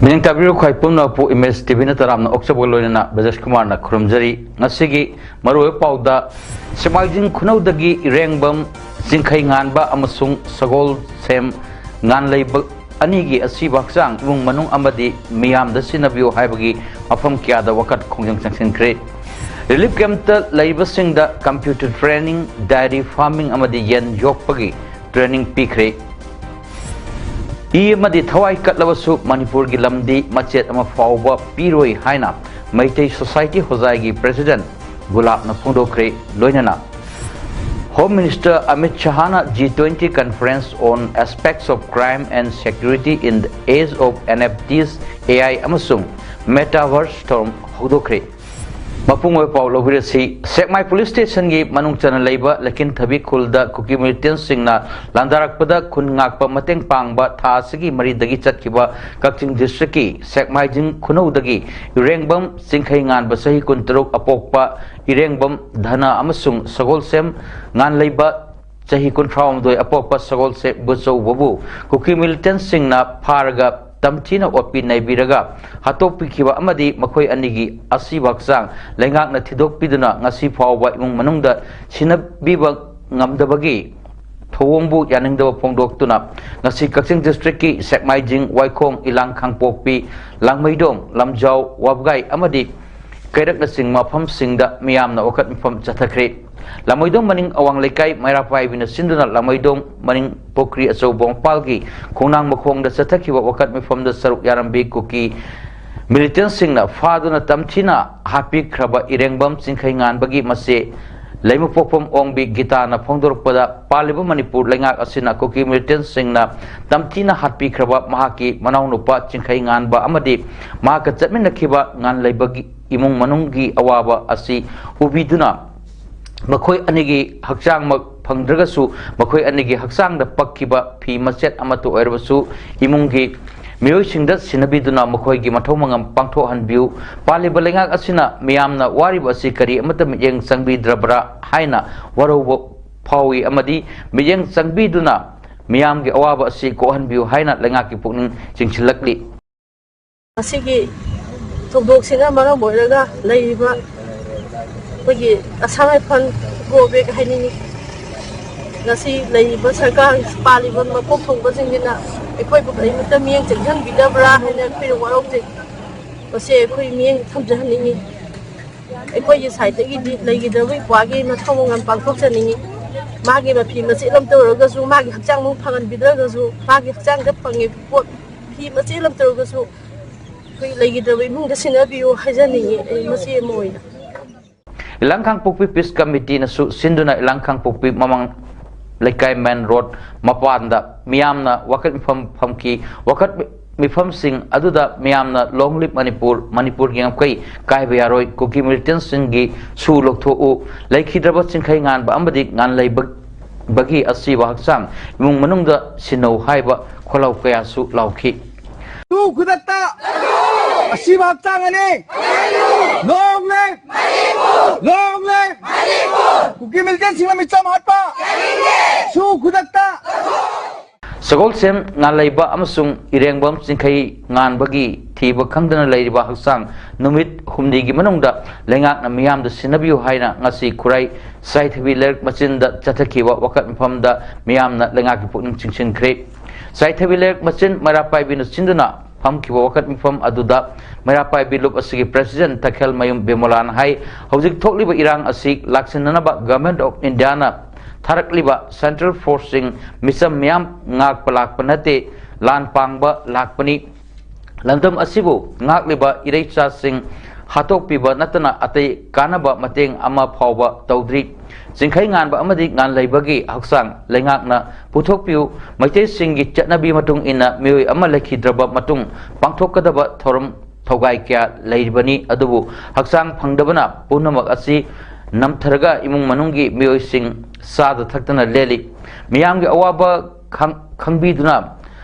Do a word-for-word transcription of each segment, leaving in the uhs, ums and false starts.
ꯃꯤꯅꯤꯡ ꯇꯥꯕꯤꯔꯤꯕ ꯈ꯭ꯋꯥꯏ ꯄꯨꯝꯅꯃꯛꯄꯨ ꯏꯃꯦꯖ ꯇꯤꯚꯤꯅ ꯇꯔꯥꯝꯅ ꯑꯣꯛꯆꯕꯒ ꯂꯣꯏꯅꯅ ꯕ꯭ꯔꯖꯦꯁ ꯀꯨꯃꯥꯔꯅ ꯈꯨꯔꯨꯝꯖꯔꯤ꯫ ꯉꯁꯤꯒꯤ ꯃꯔꯨꯑꯣꯏꯕ ꯄꯥꯎꯗ, ꯁꯦꯛꯃꯥꯏꯖꯤꯡ ꯈꯨꯅꯧꯗꯒꯤ ꯏꯔꯦꯡꯕꯝ ꯆꯤꯡꯈꯩ ꯉꯥꯟꯕ ꯑꯃꯁꯨꯡ ꯁꯒꯣꯜꯁꯦꯝ ꯉꯥꯟꯂꯩꯕ ꯑꯅꯤꯒꯤ ꯑꯁꯤꯕ ꯍꯛꯆꯥꯡ ꯏꯃꯨꯡ ꯃꯅꯨꯡ ꯑꯃꯗꯤ ꯃꯤꯌꯥꯝꯗ ꯁꯤꯟꯅꯕꯤꯌꯨ ꯍꯥꯏꯕꯒꯤ ꯃꯐꯝ ꯀꯌꯥꯗ ꯋꯥꯀꯠ ꯈꯣꯡꯖꯪ ꯆꯪꯁꯤꯟꯈ꯭ꯔꯦ꯫ ꯔꯤꯂꯤꯐ ꯀꯦꯝꯞꯇ ꯂꯩꯕꯁꯤꯡꯗ ꯀꯝꯄ꯭ꯌꯨꯇꯔ ꯇ꯭ꯔꯦꯅꯤꯡ, ꯗꯥꯏꯔꯤ ꯐꯥꯔꯃꯤꯡ ꯑꯃꯗꯤ ꯌꯦꯟ ꯌꯣꯛꯄꯒꯤ ꯇ꯭ꯔꯦꯅꯤꯡ ꯄꯤꯈ꯭ꯔꯦ꯫ ꯏ ꯑꯃꯗꯤ ꯊꯋꯥꯏ ꯀꯠꯂꯕꯁꯨ ꯃꯅꯤꯄꯨꯔꯒꯤ ꯂꯝꯗꯤ ꯃꯆꯦꯠ ꯑꯃ ꯐꯥꯎꯕ ꯄꯤꯔꯣꯏ ꯍꯥꯏꯅ ꯃꯩꯇꯩ ꯁꯣꯁꯥꯏꯇꯤ ꯍꯣꯖꯥꯏꯒꯤ ꯄ꯭ꯔꯦꯁꯤꯗꯦꯟꯠ ꯒꯨꯂꯥꯞꯅ ꯐꯣꯡꯗꯣꯛꯈ꯭ꯔꯦ꯫ ꯂꯣꯏꯅꯅ ꯍꯣꯝ ꯃꯤꯅꯤꯁꯇꯔ ꯑꯃꯤꯠ ꯁꯍꯥꯅ G twenty Conference on Aspects of Crime and Security in the Age of NFTs, AI ꯑꯃꯁꯨꯡ Metaverse ꯊꯧꯔꯝ ꯍꯧꯗꯣꯛꯈ꯭ꯔꯦ꯫ ꯃꯄꯨꯡ ꯑꯣꯏꯕ ꯄꯥꯎ ꯂꯧꯕꯤꯔꯁꯤ꯫ ꯁꯦꯛꯃꯥꯏ ꯄꯨꯂꯤꯁ ꯁ꯭ꯇꯦꯁꯟꯒꯤ ꯃꯅꯨꯡ ꯆꯟꯅ ꯂꯩꯕ ꯂꯩꯈꯤꯟꯊꯕꯤ ꯈꯨꯜꯗ ꯀꯨꯀꯤ ꯃꯤꯂꯤꯇꯦꯟꯠꯁꯤꯡꯅ ꯂꯥꯟꯗꯥꯔꯛꯄꯗ ꯈꯨꯟ ꯉꯥꯛꯄ ꯃꯇꯦꯡ ꯄꯥꯡꯕ ꯊꯥ ꯑꯁꯤꯒꯤ ꯃꯔꯤꯗꯒꯤ ꯆꯠꯈꯤꯕ ꯀꯛꯆꯤꯡ ꯗꯤꯁꯇ꯭ꯔꯤꯛꯀꯤ ꯁꯦꯛꯃꯥꯏꯖꯤꯡ ꯈꯨꯅꯧꯗꯒꯤ ꯏꯔꯦꯡꯕꯝ ꯆꯤꯡꯈꯩ ꯉꯥꯟꯕ, ꯆꯍꯤ ꯀꯨꯟꯇꯔꯨꯛ, ꯑꯄꯣꯛꯄ ꯏꯔꯦꯡꯕꯝ ꯙꯅ ꯑꯃꯁꯨꯡ ꯁꯒꯣꯜꯁꯦꯝ ꯉꯥꯟꯂꯩꯕ, ꯆꯍꯤ ꯀꯨꯟꯊ꯭ꯔꯥꯍꯨꯝꯗꯣꯏ, ꯑꯄꯣꯛꯄ ꯁꯒꯣꯜꯁꯦꯝ ꯕꯨꯆꯧꯕꯕꯨ ꯀꯨꯀꯤ ꯃꯤꯂꯤꯇꯦꯟꯠꯁꯤꯡꯅ ꯐꯥꯔꯒ ꯇꯝꯊꯤꯅ ꯑꯣꯠꯄꯤ ꯅꯩꯕꯤꯔꯒ ꯍꯥꯠꯇꯣꯛꯄꯤꯈꯤꯕ ꯑꯃꯗꯤ ꯃꯈꯣꯏ ꯑꯅꯤꯒꯤ ꯑꯁꯤꯕ ꯍꯛꯆꯥꯡ ꯂꯩꯉꯥꯛꯅ ꯊꯤꯗꯣꯛꯄꯤꯗꯨꯅ ꯉꯁꯤ ꯐꯥꯎꯕ ꯏꯃꯨꯡ ꯃꯅꯨꯡꯗ ꯁꯤꯟꯅꯕꯤꯕ ꯉꯝꯗꯕꯒꯤ ꯊꯧꯑꯣꯡꯕꯨ ꯌꯥꯅꯤꯡꯗꯕ ꯐꯣꯡꯗꯣꯛꯇꯨꯅ ꯉꯁꯤ ꯀꯛꯆꯤꯡ ꯗꯤꯁꯇ꯭ꯔꯤꯛꯀꯤ ꯁꯦꯛꯃꯥꯏꯖꯤꯡ, ꯋꯥꯏꯈꯣꯡ, ꯏꯂꯥꯡ ꯈꯥꯡꯄꯣꯛꯄꯤ, ꯂꯥꯡꯃꯩꯗꯣꯡ, ꯂꯝꯖꯥꯎ, ꯋꯥꯕꯒꯥꯏ ꯑꯃꯗꯤ ꯀꯩꯔꯛꯅꯆꯤꯡꯕ ꯃꯐꯝꯁꯤꯡꯗ ꯃꯤꯌꯥꯝꯅ ꯋꯥꯀꯠ ꯃꯤꯐꯝ ꯆꯠꯊꯈ꯭ꯔꯦ꯫ ꯂꯥꯡꯃꯩꯗꯣꯡ ꯃꯅꯤꯡ ꯑꯋꯥꯡ ꯂꯩꯀꯥꯏ ꯃꯩꯔꯥ ꯄꯥꯏꯕꯤꯅ ꯁꯤꯟꯗꯨꯅ ꯂꯥꯡꯃꯩꯗꯣꯡ ꯃꯅꯤꯡ ꯄꯨꯈ꯭ꯔꯤ ꯑꯆꯧꯕ ꯃꯄꯥꯜꯒꯤ ꯈꯣꯡꯅꯥꯡ ꯃꯈꯣꯡꯗ ꯆꯠꯊꯈꯤꯕ ꯋꯥꯀꯠ ꯃꯤꯐꯝꯗ ꯁꯔꯨꯛ ꯌꯥꯔꯝꯕꯤ ꯀꯨꯀꯤ ꯃꯤꯂꯤꯇꯦꯟꯠꯁꯤꯡꯅ ꯐꯥꯗꯨꯅ ꯇꯝꯊꯤꯅ ꯍꯥꯠꯄꯤꯈ꯭ꯔꯕ ꯏꯔꯦꯡꯕꯝ ꯆꯤꯡꯈꯩ ꯉꯥꯟꯕꯒꯤ ꯃꯆꯦ ꯂꯩꯃꯄꯣꯛꯐꯝ ꯑꯣꯡꯕꯤ ꯒꯤꯇꯥꯅ ꯐꯣꯡꯗꯣꯔꯛꯄꯗ, ꯄꯥꯜꯂꯤꯕ ꯃꯅꯤꯄꯨꯔ ꯂꯩꯉꯥꯛ ꯑꯁꯤꯅ ꯀꯨꯀꯤ ꯃꯤꯂꯤꯇꯦꯟꯁꯤꯡꯅ ꯇꯝꯊꯤꯅ ꯍꯥꯠꯄꯤꯈ꯭ꯔꯕ ꯃꯍꯥꯛꯀꯤ ꯃꯅꯥꯎꯅꯨꯄꯥ ꯆꯤꯡꯈꯩ ꯉꯥꯟꯕ ꯑꯃꯗꯤ ꯃꯍꯥꯛꯀ ꯆꯠꯃꯤꯟꯅꯈꯤꯕ ꯉꯥꯟꯂꯩꯕꯒꯤ ꯏꯃꯨꯡ ꯃꯅꯨꯡꯒꯤ ꯑꯋꯥꯕ ꯑꯁꯤ ꯎꯕꯤꯗꯨꯅ, ꯃꯈꯣꯏ ꯑꯅꯤꯒꯤ ꯍꯛꯆꯥꯡꯃꯛ ꯐꯪꯗ꯭ꯔꯒꯁꯨ, ꯃꯈꯣꯏ ꯑꯅꯤꯒꯤ ꯍꯛꯆꯥꯡꯗ ꯄꯛꯈꯤꯕ ꯐꯤ ꯃꯆꯦꯠ ꯑꯃꯠꯇ ꯑꯣꯏꯔꯕꯁꯨ ꯏꯃꯨꯡꯒꯤ ꯃꯤꯑꯣꯏꯁꯤꯡꯗ ꯁꯤꯟꯅꯕꯤꯗꯨꯅ ꯃꯈꯣꯏꯒꯤ ꯃꯊꯧ ꯃꯉꯝ ꯄꯥꯡꯊꯣꯛꯍꯟꯕꯤꯌꯨ꯫ ꯄꯥꯜꯂꯤꯕ ꯂꯩꯉꯥꯛ ꯑꯁꯤꯅ ꯃꯤꯌꯥꯝꯅ ꯋꯥꯔꯤꯕ ꯑꯁꯤ ꯀꯔꯤ ꯑꯃꯠꯇ ꯃꯤꯠꯌꯦꯡ ꯆꯪꯕꯤꯗ꯭ꯔꯕ꯭ꯔꯥ ꯍꯥꯏꯅ ꯋꯥꯔꯧꯕ ꯐꯥꯎꯏ ꯑꯃꯗꯤ ꯃꯤꯠꯌꯦꯡ ꯆꯪꯕꯤꯗꯨꯅ ꯃꯤꯌꯥꯝꯒꯤ ꯑꯋꯥꯕ ꯑꯁꯤ ꯀꯣꯛꯍꯟꯕꯤꯌꯨ ꯍꯥꯏꯅ ꯂꯩꯉꯥꯛꯀꯤ ꯄꯨꯛꯅꯤꯡ ꯆꯤꯡꯁꯤꯜꯂꯛꯂꯤ꯫ ꯉꯁꯤꯒꯤ ꯊꯧꯗꯣꯛꯁꯤꯅ ꯃꯔꯝ ꯑꯣꯏꯔꯒ ꯂꯩꯔꯤꯕ ꯑꯩꯈꯣꯏꯒꯤ ꯑꯁꯥꯝ ꯔꯥꯏꯐꯜ ꯒꯣ ꯕꯦꯛ ꯍꯥꯏꯅꯤꯡꯉꯤ꯫ ꯉꯁꯤ ꯂꯩꯔꯤꯕ ꯁꯔꯀꯥꯔ, ꯄꯥꯜꯂꯤꯕ ꯃꯀꯣꯛ ꯊꯣꯡꯕꯁꯤꯡꯁꯤꯅ ꯑꯩꯈꯣꯏꯕꯨ ꯀꯔꯤꯃꯠꯇ ꯃꯤꯠꯌꯦꯡ ꯆꯪꯍꯟꯕꯤꯗꯕ꯭ꯔꯥ ꯍꯥꯏꯅ ꯑꯩꯈꯣꯏꯅ ꯋꯥꯔꯧꯖꯩ꯫ ꯃꯁꯤ ꯑꯩꯈꯣꯏ ꯃꯤꯠꯌꯦꯡ ꯊꯝꯖꯍꯟꯅꯤꯡꯉꯤ꯫ ꯑꯩꯈꯣꯏꯒꯤ ꯁꯥꯏꯠꯇꯒꯤꯗꯤ ꯂꯩꯈꯤꯗ꯭ꯔꯕ ꯏꯄ꯭ꯋꯥꯒꯤ ꯃꯊꯧ ꯃꯉꯝ ꯄꯥꯡꯊꯣꯛꯆꯅꯤꯡꯉꯤ꯫ ꯃꯥꯒꯤ ꯃꯐꯤ ꯃꯆꯦꯠ ꯑꯃ ꯇꯧꯔꯒꯁꯨ, ꯃꯥꯒꯤ ꯍꯛꯆꯥꯡ ꯃꯅꯨꯡ ꯐꯪꯍꯟꯕꯤꯗ꯭ꯔꯒꯁꯨ, ꯃꯥꯒꯤ ꯍꯛꯆꯥꯡꯗ ꯐꯪꯉꯤꯕ ꯄꯣꯠ ꯐꯤ ꯃꯆꯦꯠ ꯑꯃ ꯇꯧꯔꯒꯁꯨ, ꯑꯩꯈꯣꯏ ꯂꯩꯈꯤꯗ꯭ꯔꯕ ꯏꯃꯨꯡꯗ ꯁꯤꯟꯅꯕꯤꯌꯨ ꯍꯥꯏꯖꯅꯤꯡꯉꯤ ꯑꯩ ꯃꯆꯦ ꯑꯃ ꯑꯣꯏꯅ꯫ ꯏꯂꯥꯡ ꯀꯥꯡꯄꯣꯛꯄꯤ ꯄꯤꯁ ꯀꯃꯤꯇꯤꯅꯁꯨ ꯁꯤꯟꯗꯨꯅ ꯏꯂꯥꯡ ꯀꯥꯡꯄꯣꯛꯄꯤ ꯃꯃꯥꯡ ꯂꯩꯀꯥꯏ ꯃꯦꯟ ꯔꯣꯗ ꯃꯄꯥꯟꯗ ꯃꯤꯌꯥꯝꯅ ꯋꯥꯀꯠ ꯃꯤꯐꯝ ꯐꯝꯈꯤ꯫ ꯋꯥꯀꯠ ꯃꯤꯐꯝꯁꯤꯡ ꯑꯗꯨꯗ ꯃꯤꯌꯥꯝꯅ "Long live Manipur, ꯃꯅꯤꯄꯨꯔꯒꯤ ꯉꯝꯈꯩ ꯀꯥꯏꯕ ꯌꯥꯔꯣꯏ, ꯀꯨꯀꯤ ꯃꯤꯂꯤꯇꯦꯟꯁꯤꯡꯒꯤ ꯁꯨ ꯂꯧꯊꯣꯛꯎ, ꯂꯩꯈꯤꯗ꯭ꯔꯕ ꯆꯤꯡꯈꯩ ꯉꯥꯟꯕ ꯑꯃꯗꯤ ꯉꯥꯟꯂꯩꯕꯒꯤ ꯑꯁꯤꯕ ꯍꯛꯆꯥꯡ ꯏꯃꯨꯡ ꯃꯅꯨꯡꯗ ꯁꯤꯟꯅꯧ" ꯍꯥꯏꯕ ꯈꯣꯜꯂꯥꯎ ꯀꯌꯥꯁꯨ ꯂꯥꯎꯈꯤ꯫ ꯁꯨ ꯈꯨꯗꯛꯇ ꯑꯁꯤꯕ ꯍꯛꯆꯥꯡ ꯑꯅꯤ꯫ Long live! Long live! ꯀꯨꯀꯤ ꯃꯤꯂꯤꯇꯦꯟꯁꯤꯡꯅ ꯃꯤꯆꯝ ꯍꯥꯠꯄ! ꯁꯨ ꯈꯨꯗꯛꯇ! ꯁꯒꯣꯜꯁꯦꯝ ꯉꯥꯟꯂꯩꯕ ꯑꯃꯁꯨꯡ ꯏꯔꯦꯡꯕꯝ ꯆꯤꯡꯈꯩ ꯉꯥꯟꯕꯒꯤ ꯊꯤꯕ ꯈꯪꯗꯅ ꯂꯩꯔꯤꯕ ꯍꯛꯆꯥꯡ ꯅꯨꯃꯤꯠ ꯍꯨꯝꯅꯤꯒꯤ ꯃꯅꯨꯡꯗ ꯂꯩꯉꯥꯛꯅ ꯃꯤꯌꯥꯝꯗ ꯁꯤꯟꯅꯕꯤꯌꯨ ꯍꯥꯏꯅ ꯉꯁꯤ ꯈꯨꯔꯥꯏ ꯆꯥꯏꯊꯕꯤ ꯂꯩꯔꯛ ꯃꯆꯤꯟꯗ ꯆꯠꯊꯈꯤꯕ ꯋꯥꯀꯠ ꯃꯤꯐꯝꯗ ꯃꯤꯌꯥꯝꯅ ꯂꯩꯉꯥꯛꯀꯤ ꯄꯨꯛꯅꯤꯡ ꯆꯤꯡꯁꯤꯟꯈ꯭ꯔꯦ꯫ ꯆꯥꯏꯊꯕꯤ ꯂꯩꯔꯛ ꯃꯆꯤꯟ ꯃꯩꯔꯥ ꯄꯥꯏꯕꯤꯅ ꯁꯤꯟꯗꯨꯅ ꯐꯝꯈꯤꯕ ꯋꯥꯀꯠ ꯃꯤꯐꯝ ꯑꯗꯨꯗ ꯃꯩꯔꯥ ꯄꯥꯏꯕꯤ ꯂꯨꯞ ꯑꯁꯤꯒꯤ ꯄ꯭ꯔꯦꯁꯤꯗꯦꯟ ꯇꯈꯦꯜꯃꯌꯨꯝ ꯕꯤꯃꯣꯂꯥꯅ ꯍꯥꯏ, ꯍꯧꯖꯤꯛ ꯊꯣꯛꯂꯤꯕ ꯏꯔꯥꯡ ꯑꯁꯤ ꯂꯥꯛꯁꯤꯟꯅꯅꯕ Government of India ꯅ ꯊꯥꯔꯛꯂꯤꯕ ꯁꯦꯟꯇ꯭ꯔꯦꯜ ꯐꯣꯔꯁꯁꯤꯡ ꯃꯤꯆꯝ ꯃꯤꯌꯥꯝ ꯉꯥꯛꯄ ꯂꯥꯛꯄ ꯅꯠꯇꯦ, ꯂꯥꯟ ꯄꯥꯡꯕ ꯂꯥꯛꯄꯅꯤ꯫ ꯂꯝꯗꯝ ꯑꯁꯤꯕꯨ ꯉꯥꯛꯂꯤꯕ ꯏꯔꯩꯆꯥꯁꯤꯡ ꯍꯥꯠꯇꯣꯛꯄꯤꯕ ꯅꯠꯇꯅ ꯑꯇꯩ ꯀꯥꯟꯅꯕ ꯃꯇꯦꯡ ꯑꯃ ꯐꯥꯎꯕ ꯇꯧꯗ꯭ꯔꯤ꯫ ꯆꯤꯡꯈꯩ ꯉꯥꯟꯕ ꯑꯃꯗꯤ ꯉꯥꯟꯂꯩꯕꯒꯤ ꯍꯛꯆꯥꯡ ꯂꯩꯉꯥꯛꯅ ꯄꯨꯊꯣꯛꯄꯤꯌꯨ꯫ ꯃꯩꯇꯩꯁꯤꯡꯒꯤ ꯆꯠꯅꯕꯤ ꯃꯇꯨꯡ ꯏꯟꯅ ꯃꯤꯑꯣꯏ ꯑꯃ ꯂꯩꯈꯤꯗ꯭ꯔꯕ ꯃꯇꯨꯡ ꯄꯥꯡꯊꯣꯛꯀꯗꯕ ꯊꯧꯔꯝ ꯊꯧꯒꯥꯏ ꯀꯌꯥ ꯂꯩꯔꯤꯕꯅꯤ, ꯑꯗꯨꯕꯨ ꯍꯛꯆꯥꯡ ꯐꯪꯗꯕꯅ ꯄꯨꯝꯅꯃꯛ ꯑꯁꯤ ꯅꯝꯊꯔꯒ ꯏꯃꯨꯡ ꯃꯅꯨꯡꯒꯤ ꯃꯤꯑꯣꯏꯁꯤꯡ ꯆꯥꯗ ꯊꯛꯇꯅ ꯂꯦꯜꯂꯤ꯫ ꯃꯤꯌꯥꯝꯒꯤ ꯑꯋꯥꯕ ꯈꯪ-, ꯈꯪꯕꯤꯗꯨꯅ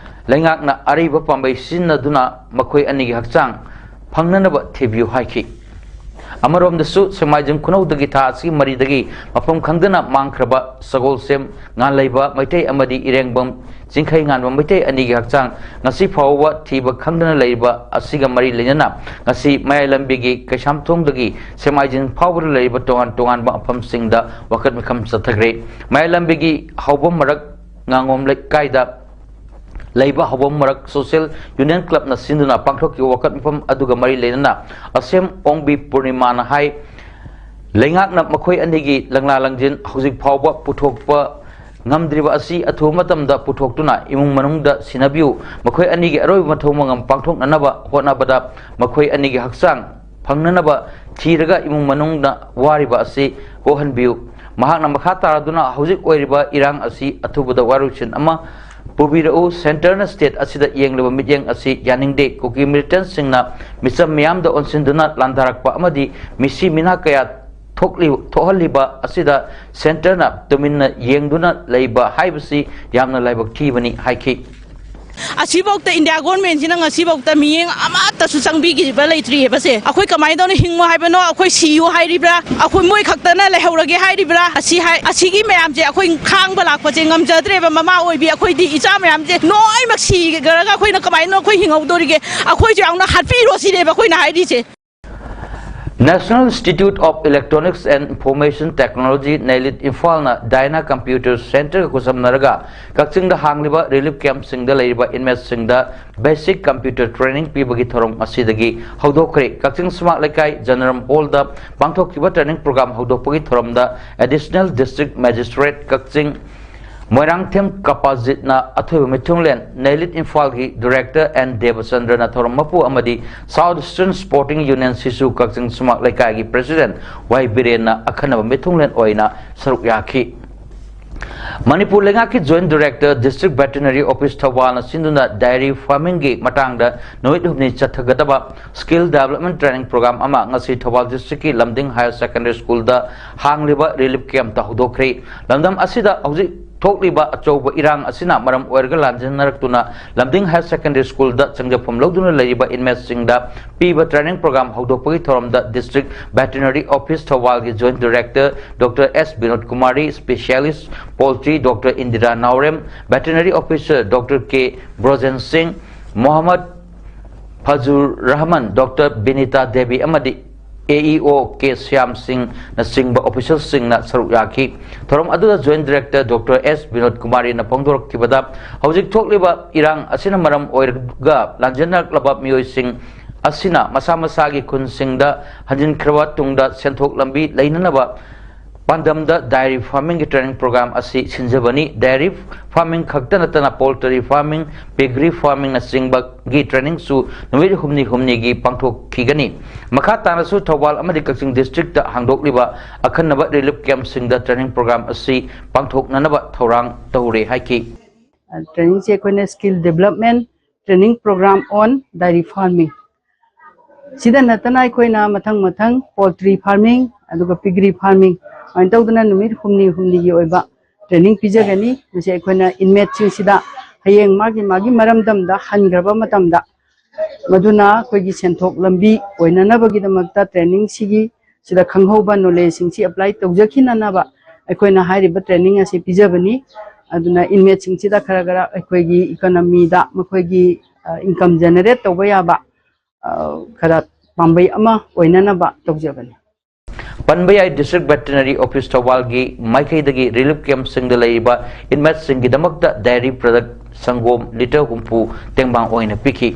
ꯂꯩꯉꯥꯛꯅ ꯑꯔꯩꯕ ꯄꯥꯝꯕꯩ ꯁꯤꯖꯤꯟꯅꯗꯨꯅ ꯃꯈꯣꯏ ꯑꯅꯤꯒꯤ ꯍꯛꯆꯥꯡ ꯐꯪꯅꯅꯕ ꯊꯤꯕꯤꯌꯨ ꯍꯥꯏꯈꯤ꯫ ꯑꯃꯔꯣꯝꯗꯁꯨ ꯁꯦꯛꯃꯥꯏꯖꯤꯡ ꯈꯨꯅꯧꯗꯒꯤ ꯊꯥ ꯑꯁꯤꯒꯤ ꯃꯔꯤꯗꯒꯤ ꯃꯐꯝ ꯈꯪꯗꯅ ꯃꯥꯡꯈ꯭ꯔꯕ ꯁꯒꯣꯜꯁꯦꯝ ꯉꯥꯟꯂꯩꯕ ꯃꯩꯇꯩ ꯑꯃꯗꯤ ꯏꯔꯦꯡꯕꯝ ꯆꯤꯡꯈꯩ ꯉꯥꯟꯕ ꯃꯩꯇꯩ ꯑꯅꯤꯒꯤ ꯍꯛꯆꯥꯡ ꯉꯁꯤ ꯐꯥꯎꯕ ꯊꯤꯕ ꯈꯪꯗꯅ ꯂꯩꯔꯤꯕ ꯑꯁꯤꯒ ꯃꯔꯤ ꯂꯩꯅꯅ ꯉꯁꯤ ꯃꯌꯥꯏ ꯂꯝꯕꯤꯒꯤ ꯀꯩꯁꯥꯝꯊꯣꯡꯗꯒꯤ ꯁꯦꯛꯃꯥꯏꯖꯤꯡ ꯐꯥꯎꯕꯗ ꯂꯩꯔꯤꯕ ꯇꯣꯉꯥꯟ ꯇꯣꯉꯥꯟꯕ ꯃꯐꯝꯁꯤꯡꯗ ꯋꯥꯀꯠ ꯃꯤꯐꯝ ꯆꯠꯊꯈ꯭ꯔꯦ꯫ ꯃꯌꯥꯏ ꯂꯝꯕꯤꯒꯤ ꯍꯧꯕ ꯃꯔꯛ ꯉꯥꯉꯣꯝ ꯂꯩꯀꯥꯏꯗ ꯂꯩꯕ ꯍꯧꯕ ꯃꯔꯛ ꯁꯣꯁꯤꯌꯦꯜ ꯌꯨꯅꯤꯌꯟ ꯀ꯭ꯂꯕꯅ ꯁꯤꯟꯗꯨꯅ ꯄꯥꯡꯊꯣꯛꯈꯤꯕ ꯋꯥꯀꯠ ꯃꯤꯐꯝ ꯑꯗꯨꯒ ꯃꯔꯤ ꯂꯩꯅꯅ ꯑꯁꯦꯝ ꯑꯣꯡꯕꯤ ꯄꯨꯔꯅꯤꯃꯥꯅ ꯍꯥꯏ, ꯂꯩꯉꯥꯛꯅ ꯃꯈꯣꯏ ꯑꯅꯤꯒꯤ ꯂꯪꯂꯥ ꯂꯪꯖꯤꯟ ꯍꯧꯖꯤꯛ ꯐꯥꯎꯕ ꯄꯨꯊꯣꯛꯄ ꯉꯝꯗ꯭ꯔꯤꯕ ꯑꯁꯤ ꯑꯊꯨꯕ ꯃꯇꯝꯗ ꯄꯨꯊꯣꯛꯇꯨꯅ ꯏꯃꯨꯡ ꯃꯅꯨꯡꯗ ꯁꯤꯟꯅꯕꯤꯌꯨ꯫ ꯃꯈꯣꯏ ꯑꯅꯤꯒꯤ ꯑꯔꯣꯏꯕ ꯃꯊꯧ ꯃꯉꯝ ꯄꯥꯡꯊꯣꯛꯅꯅꯕ ꯍꯣꯠꯅꯕꯗ ꯃꯈꯣꯏ ꯑꯅꯤꯒꯤ ꯍꯛꯆꯥꯡ ꯐꯪꯅꯅꯕ ꯊꯤꯔꯒ ꯏꯃꯨꯡ ꯃꯅꯨꯡꯅ ꯋꯥꯔꯤꯕ ꯑꯁꯤ ꯀꯣꯛꯍꯟꯕꯤꯌꯨ꯫ ꯃꯍꯥꯛꯅ ꯃꯈꯥ ꯇꯥꯔꯗꯨꯅ ꯍꯧꯖꯤꯛ ꯑꯣꯏꯔꯤꯕ ꯏꯔꯥꯡ ꯑꯁꯤ ꯑꯊꯨꯕꯗ ꯋꯥꯔꯣꯏꯁꯤꯟ ꯑꯃ ꯄꯨꯕꯤꯔꯛꯎ꯫ ꯁꯦꯟꯇꯔꯅ ꯁ꯭ꯇꯦꯠ ꯑꯁꯤꯗ ꯌꯦꯡꯂꯤꯕ ꯃꯤꯠꯌꯦꯡ ꯑꯁꯤ ꯌꯥꯅꯤꯡꯗꯦ꯫ ꯀꯨꯀꯤ ꯃꯤꯂꯤꯇꯦꯟꯠꯁꯤꯡꯅ ꯃꯤꯆꯝ ꯃꯤꯌꯥꯝꯗ ꯑꯣꯟꯁꯤꯟꯗꯨꯅ ꯂꯥꯟꯗꯥꯔꯛꯄ ꯑꯃꯗꯤ ꯃꯤꯁꯤ ꯃꯤꯅꯥ ꯀꯌꯥ ꯊꯣꯛꯂꯤ-, ꯊꯣꯛꯍꯜꯂꯤꯕ ꯑꯁꯤꯗ ꯁꯦꯟꯇꯔꯅ ꯇꯨꯃꯤꯟꯅ ꯌꯦꯡꯗꯨꯅ ꯂꯩꯕ ꯍꯥꯏꯕꯁꯤ ꯌꯥꯝꯅ ꯂꯥꯏꯕꯛ ꯊꯤꯕꯅꯤ ꯍꯥꯏꯈꯤ꯫ ꯑꯁꯤꯐꯥꯎꯗ ꯏꯟꯗꯤꯌꯥ ꯒꯣꯔꯃꯦꯟꯁꯤꯅ ꯉꯁꯤꯐꯥꯎꯗ ꯃꯤꯠꯌꯦꯡ ꯑꯃꯠꯇꯁꯨ ꯆꯪꯕꯤꯈꯤꯕ ꯂꯩꯇ꯭ꯔꯤꯑꯕꯁꯦ꯫ ꯑꯩꯈꯣꯏ ꯀꯃꯥꯏꯅ ꯇꯧꯅ ꯍꯤꯡꯉꯣ ꯍꯥꯏꯕꯅꯣ? ꯑꯩꯈꯣꯏ ꯁꯤꯌꯨ ꯍꯥꯏꯔꯤꯕ꯭ꯔꯥ? ꯑꯩꯈꯣꯏ ꯃꯣꯏ ꯈꯛꯇꯅ ꯂꯩꯍꯧꯔꯒꯦ ꯍꯥꯏꯔꯤꯕ꯭ꯔꯥ? ꯑꯁꯤ ꯍꯥꯏ-, ꯑꯁꯤꯒꯤ ꯃꯌꯥꯝꯁꯦ ꯑꯩꯈꯣꯏ ꯈꯥꯡꯕ ꯂꯥꯛꯄꯁꯦ ꯉꯝꯖꯗ꯭ꯔꯦꯕ꯫ ꯃꯃꯥ ꯑꯣꯏꯕꯤ ꯑꯩꯈꯣꯏꯗꯤ ꯏꯆꯥ ꯃꯌꯥꯝꯁꯦ ꯂꯣꯏꯅꯃꯛ ꯁꯤꯈ꯭ꯔꯒ ꯑꯩꯈꯣꯏꯅ ꯀꯃꯥꯏꯅ ꯑꯩꯈꯣꯏ ꯍꯤꯡꯍꯧꯗꯣꯔꯤꯒꯦ? ꯑꯩꯈꯣꯏꯁꯨ ꯌꯥꯎꯅ ꯍꯥꯠꯄꯤꯔꯣ ꯁꯤꯅꯦꯕ ꯑꯩꯈꯣꯏꯅ ꯍꯥꯏꯔꯤꯁꯦ꯫ National Institute of Electronics and Information Technology, NIELIT, ꯏꯝꯐꯥꯜꯅ ꯗꯥꯏꯅꯥ ꯀꯝꯄ꯭ꯌꯨꯇꯔ ꯁꯦꯟꯇꯔꯒ ꯈꯨꯠꯁꯝꯅꯔꯒ ꯀꯛꯆꯤꯡꯗ ꯍꯥꯡꯂꯤꯕ ꯔꯤꯂꯤꯐ ꯀꯦꯝꯞꯁꯤꯡꯗ ꯂꯩꯔꯤꯕ ꯏꯟꯃꯦꯠꯁꯤꯡꯗ ꯕꯦꯁꯤꯛ ꯀꯝꯄ꯭ꯌꯨꯇꯔ ꯇ꯭ꯔꯦꯅꯤꯡ ꯄꯤꯕꯒꯤ ꯊꯧꯔꯝ ꯉꯁꯤꯗꯒꯤ ꯍꯧꯗꯣꯛꯈ꯭ꯔꯦ꯫ ꯀꯛꯆꯤꯡ ꯁꯨꯃꯥꯡ ꯂꯩꯀꯥꯏ ꯖꯅꯔꯝ ꯍꯣꯜꯗ ꯄꯥꯡꯊꯣꯛꯈꯤꯕ ꯇ꯭ꯔꯦꯅꯤꯡ ꯄ꯭ꯔꯣꯒ꯭ꯔꯥꯝ ꯍꯧꯗꯣꯛꯄꯒꯤ ꯊꯧꯔꯝꯗ ꯑꯦꯗꯤꯁꯅꯦꯜ ꯗꯤꯁꯇ꯭ꯔꯤꯛ ꯃꯦꯖꯤꯁꯇ꯭ꯔꯦꯠ ꯀꯛꯆꯤꯡ ꯃꯣꯏꯔꯥꯡꯊꯦꯝ ꯀꯄꯥꯖꯤꯠꯅ ꯑꯊꯣꯏꯕ ꯃꯤꯊꯨꯡꯂꯦꯟ, ꯅꯦꯂꯤꯠ ꯏꯝꯐꯥꯜꯒꯤ ꯗꯤꯔꯦꯛꯇꯔ ꯑꯦꯟ ꯗꯦꯕꯆꯟꯗ꯭ꯔꯅ ꯊꯧꯔꯝ ꯃꯄꯨ ꯑꯃꯗꯤ ꯁꯥꯎꯠ ꯏꯁꯇꯔꯟ ꯁ꯭ꯄꯣꯔꯇꯤꯡ ꯌꯨꯅꯤꯌꯟ ꯁꯤꯁꯨ ꯀꯛꯆꯤꯡ ꯁꯨꯃꯥꯛ ꯂꯩꯀꯥꯏꯒꯤ ꯄ꯭ꯔꯦꯁꯤꯗꯦꯟꯠ ꯋꯥꯏ ꯕꯤꯔꯦꯟꯅ ꯑꯈꯟꯅꯕ ꯃꯤꯊꯨꯡꯂꯦꯟ ꯑꯣꯏꯅ ꯁꯔꯨꯛ ꯌꯥꯈꯤ꯫ ꯃꯅꯤꯄꯨꯔ ꯂꯩꯉꯥꯛꯀꯤ joint director, district veterinary office ꯊꯧꯕꯥꯜꯅ ꯁꯤꯟꯗꯨꯅ ꯗꯥꯏꯔꯤ ꯐꯥꯔꯃꯤꯡꯒꯤ ꯃꯇꯥꯡꯗ ꯅꯨꯃꯤꯠ ꯍꯨꯝꯅꯤ ꯆꯠꯊꯒꯗꯕ ꯁ꯭ꯀꯤꯜ ꯗꯦꯕꯂꯞꯃꯦꯟ ꯇ꯭ꯔꯦꯅꯤꯡ ꯄ꯭ꯔꯣꯒ꯭ꯔꯥꯝ ꯑꯃ ꯉꯁꯤ ꯊꯧꯕꯥꯜ ꯗꯤꯁꯇ꯭ꯔꯤꯛꯀꯤ ꯂꯝꯗꯤꯡ ꯍꯥꯌꯔ ꯁꯦꯀꯦꯟꯗꯔꯤ ꯁ꯭ꯀꯨꯜꯗ ꯍꯥꯡꯂꯤꯕ ꯔꯤꯂꯤꯐ ꯀꯦꯝꯞꯇ ꯍꯧꯗꯣꯛꯈ꯭ꯔꯦ꯫ ꯂꯝꯗꯝ ꯑꯁꯤꯗ ꯍꯧꯖꯤꯛ ꯊꯣꯛꯂꯤꯕ ꯑꯆꯧꯕ ꯏꯔꯥꯡ ꯑꯁꯤꯅ ꯃꯔꯝ ꯑꯣꯏꯔꯒ ꯂꯥꯟꯖꯦꯟꯅꯔꯛꯇꯨꯅ ꯂꯝꯗꯤꯡ ꯍꯥꯌꯔ ꯁꯦꯀꯦꯟꯗꯔꯤ ꯁ꯭ꯀꯨꯜꯗ ꯆꯪꯖꯐꯝ ꯂꯧꯗꯨꯅ ꯂꯩꯔꯤꯕ ꯏꯟꯃꯦꯠꯁꯤꯡꯗ ꯄꯤꯕ ꯇ꯭ꯔꯦꯅꯤꯡ ꯄ꯭ꯔꯣꯒ꯭ꯔꯥꯝ ꯍꯧꯗꯣꯛꯄꯒꯤ ꯊꯧꯔꯝꯗ ꯗꯤꯁꯇ꯭ꯔꯤꯛ ꯚꯦꯇꯤꯅꯔꯤ ꯑꯣꯐꯤꯁ ꯊꯧꯕꯥꯜꯒꯤ joint director doctor S Binod Kumari, specialist poultry doctor Indira Naorem, veterinary officer doctor K Brojen Singh, Mohammad Fazur Rahman, doctor Binita Devi ꯑꯃꯗꯤ ꯑꯦ ꯏ ꯑꯣ ꯀꯦ ꯁ꯭ꯌꯥꯝ ꯁꯤꯡꯅꯆꯤꯡꯕ ꯑꯣꯐꯤꯁꯤꯌꯦꯜꯁꯤꯡꯅ ꯁꯔꯨꯛ ꯌꯥꯈꯤ꯫ ꯊꯧꯔꯝ ꯑꯗꯨꯗ joint director doctor S Vinod ꯀꯨꯃꯥꯔꯤꯅ ꯐꯣꯡꯗꯣꯔꯛꯈꯤꯕꯗ, ꯍꯧꯖꯤꯛ ꯊꯣꯛꯂꯤꯕ ꯏꯔꯥꯡ ꯑꯁꯤꯅ ꯃꯔꯝ ꯑꯣꯏꯔꯒ ꯂꯥꯟꯖꯦꯟꯅꯔꯛꯂꯕ ꯃꯤꯑꯣꯏꯁꯤꯡ ꯑꯁꯤꯅ ꯃꯁꯥ ꯃꯁꯥꯒꯤ ꯈꯨꯟꯁꯤꯡꯗ ꯍꯟꯖꯤꯟꯈ꯭ꯔꯕ ꯇꯨꯡꯗ ꯁꯦꯟꯊꯣꯛ ꯂꯝꯕꯤ ꯂꯩꯅꯅꯕ ꯄꯥꯟꯗꯝꯗ ꯗꯥꯏꯔꯤ ꯐꯥꯔꯃꯤꯡꯒꯤ ꯇ꯭ꯔꯦꯅꯤꯡ ꯄ꯭ꯔꯣꯒ꯭ꯔꯥꯝ ꯑꯁꯤ ꯁꯤꯟꯖꯕꯅꯤ꯫ ꯗꯥꯏꯔꯤ ꯐꯥꯔꯃꯤꯡ ꯈꯛꯇ ꯅꯠꯇꯅ ꯄꯣꯜꯇ꯭ꯔꯤ ꯐꯥꯔꯃꯤꯡ, ꯄꯤꯒꯔꯤ ꯐꯥꯔꯃꯤꯡꯅꯆꯤꯡꯕꯒꯤ ꯇ꯭ꯔꯦꯅꯤꯡꯁꯨ ꯅꯨꯃꯤꯠ ꯍꯨꯝꯅꯤ ꯍꯨꯝꯅꯤꯒꯤ ꯄꯥꯡꯊꯣꯛꯈꯤꯒꯅꯤ꯫ ꯃꯈꯥ ꯇꯥꯅꯁꯨ ꯊꯧꯕꯥꯜ ꯑꯃꯗꯤ ꯀꯛꯆꯤꯡ ꯗꯤꯁꯇ꯭ꯔꯤꯛꯇ ꯍꯥꯡꯗꯣꯛꯂꯤꯕ ꯑꯈꯟꯅꯕ ꯔꯤꯂꯤꯐ ꯀꯦꯝꯞꯁꯤꯡꯗ ꯇ꯭ꯔꯦꯅꯤꯡ ꯄ꯭ꯔꯣꯒ꯭ꯔꯥꯝ ꯑꯁꯤ ꯄꯥꯡꯊꯣꯛꯅꯅꯕ ꯊꯧꯔꯥꯡ ꯇꯧꯔꯦ ꯍꯥꯏꯈꯤ꯫ ꯇ꯭ꯔꯦꯅꯤꯡꯁꯦ ꯑꯩꯈꯣꯏꯅ ꯁ꯭ꯀꯤꯜ ꯗꯦꯕꯂꯞꯃꯦꯟ ꯇ꯭ꯔꯦꯅꯤꯡ ꯄ꯭ꯔꯣꯒ꯭ꯔꯥꯝ ꯑꯣꯟ ꯗꯥꯏꯔꯤ ꯐꯥꯔꯃꯤꯡ, ꯁꯤꯗ ꯅꯠꯇꯅ ꯑꯩꯈꯣꯏꯅ ꯃꯊꯪ ꯃꯊꯪ ꯄꯣꯜꯇ꯭ꯔꯤ ꯐꯥꯔꯃꯤꯡ, ꯑꯗꯨꯒ ꯄꯤꯒꯔꯤ ꯐꯥꯔꯃꯤꯡ, ꯁꯨꯃꯥꯏꯅ ꯇꯧꯗꯅ ꯅꯨꯃꯤꯠ ꯍꯨꯝꯅꯤ ꯍꯨꯝꯅꯤꯒꯤ ꯑꯣꯏꯕ ꯇ꯭ꯔꯦꯅꯤꯡ ꯄꯤꯖꯒꯅꯤ꯫ ꯃꯁꯤ ꯑꯩꯈꯣꯏꯅ ꯏꯟꯃꯦꯠꯁꯤꯡꯁꯤꯗ ꯍꯌꯦꯡ ꯃꯥꯒꯤ ꯃꯥꯒꯤ ꯃꯔꯝꯗꯝꯗ ꯍꯟꯈ꯭ꯔꯕ ꯃꯇꯝꯗ ꯃꯗꯨꯅ ꯑꯩꯈꯣꯏꯒꯤ ꯁꯦꯟꯊꯣꯛ ꯂꯝꯕꯤ ꯑꯣꯏꯅꯅꯕꯒꯤꯗꯃꯛꯇ ꯇ꯭ꯔꯦꯅꯤꯡꯁꯤꯒꯤ ꯁꯤꯗ ꯈꯪꯍꯧꯕ ꯅꯣꯂꯦꯖꯁꯤꯡꯁꯤ ꯑꯦꯄ꯭ꯂꯥꯏ ꯇꯧꯖꯈꯤꯅꯅꯕ ꯑꯩꯈꯣꯏꯅ ꯍꯥꯏꯔꯤꯕ ꯇ꯭ꯔꯦꯅꯤꯡ ꯑꯁꯤ ꯄꯤꯖꯕꯅꯤ꯫ ꯑꯗꯨꯅ ꯏꯟꯃꯦꯠꯁꯤꯡꯁꯤꯗ ꯈꯔ ꯈꯔ ꯑꯩꯈꯣꯏꯒꯤ ꯏꯀꯣꯅꯣꯃꯤꯗ ꯃꯈꯣꯏꯒꯤ ꯏꯟꯀꯝ ꯖꯦꯅꯦꯔꯦꯠ ꯇꯧꯕ ꯌꯥꯕ ꯈꯔ ꯄꯥꯝꯕꯩ ꯑꯃ ꯑꯣꯏꯅꯅꯕ ꯇꯧꯖꯕꯅꯤ꯫ ꯄꯟꯕ ꯌꯥꯏ, ꯗꯤꯁꯇ꯭ꯔꯤꯛ ꯚꯦꯇꯤꯅꯔꯤ ꯑꯣꯐꯤꯁ ꯊꯧꯕꯥꯜꯒꯤ ꯃꯥꯏꯀꯩꯗꯒꯤ ꯔꯤꯂꯤꯐ ꯀꯦꯝꯞꯁꯤꯡꯗ ꯂꯩꯔꯤꯕ ꯏꯟꯃꯦꯠꯁꯤꯡꯒꯤꯗꯃꯛꯇ ꯗꯥꯏꯔꯤ ꯄ꯭ꯔꯗꯛ ꯁꯪꯒꯣꯝ ꯂꯤꯇꯔ ꯍꯨꯝꯐꯨ ꯇꯦꯡꯕꯥꯡ ꯑꯣꯏꯅ ꯄꯤꯈꯤ꯫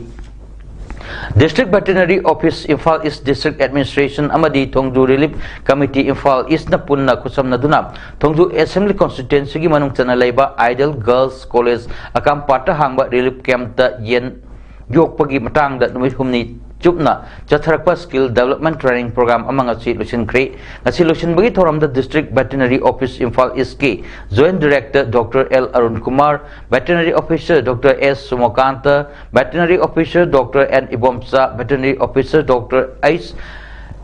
District Veterinary Office, Imphal East District Administration ꯑꯃꯗꯤ ꯊꯣꯡꯖꯨ Relief Committee, Imphal Eastꯅ ꯄꯨꯟꯅ ꯈꯨꯠꯁꯝꯅꯗꯨꯅ ꯊꯣꯡꯖꯨ Assembly Constituencyꯒꯤ ꯃꯅꯨꯡ ꯆꯟꯅ ꯂꯩꯕ Ideal Girls College ꯑꯀꯥꯝꯄꯥꯠꯇ ꯍꯥꯡꯕ relief campꯇ ꯌꯦꯟ ꯌꯣꯛꯄꯒꯤ ꯃꯇꯥꯡꯗ ꯅꯨꯃꯤꯠ ꯍꯨꯝꯅꯤ ꯆꯨꯞꯅ ꯆꯠꯊꯔꯛꯄ Skill Development Training Program ꯑꯃ ꯉꯁꯤ ꯂꯣꯏꯁꯤꯟꯈ꯭ꯔꯦ꯫ ꯉꯁꯤ ꯂꯣꯏꯁꯤꯟꯕꯒꯤ ꯊꯧꯔꯝꯗ District Veterinary Office, Imphal Eastꯀꯤ Joint Director Doctor L Arun Kumar, Veterinary Officer Doctor S Sumakanta, Veterinary Officer Doctor N Ibomcha, Veterinary Officer Doctor H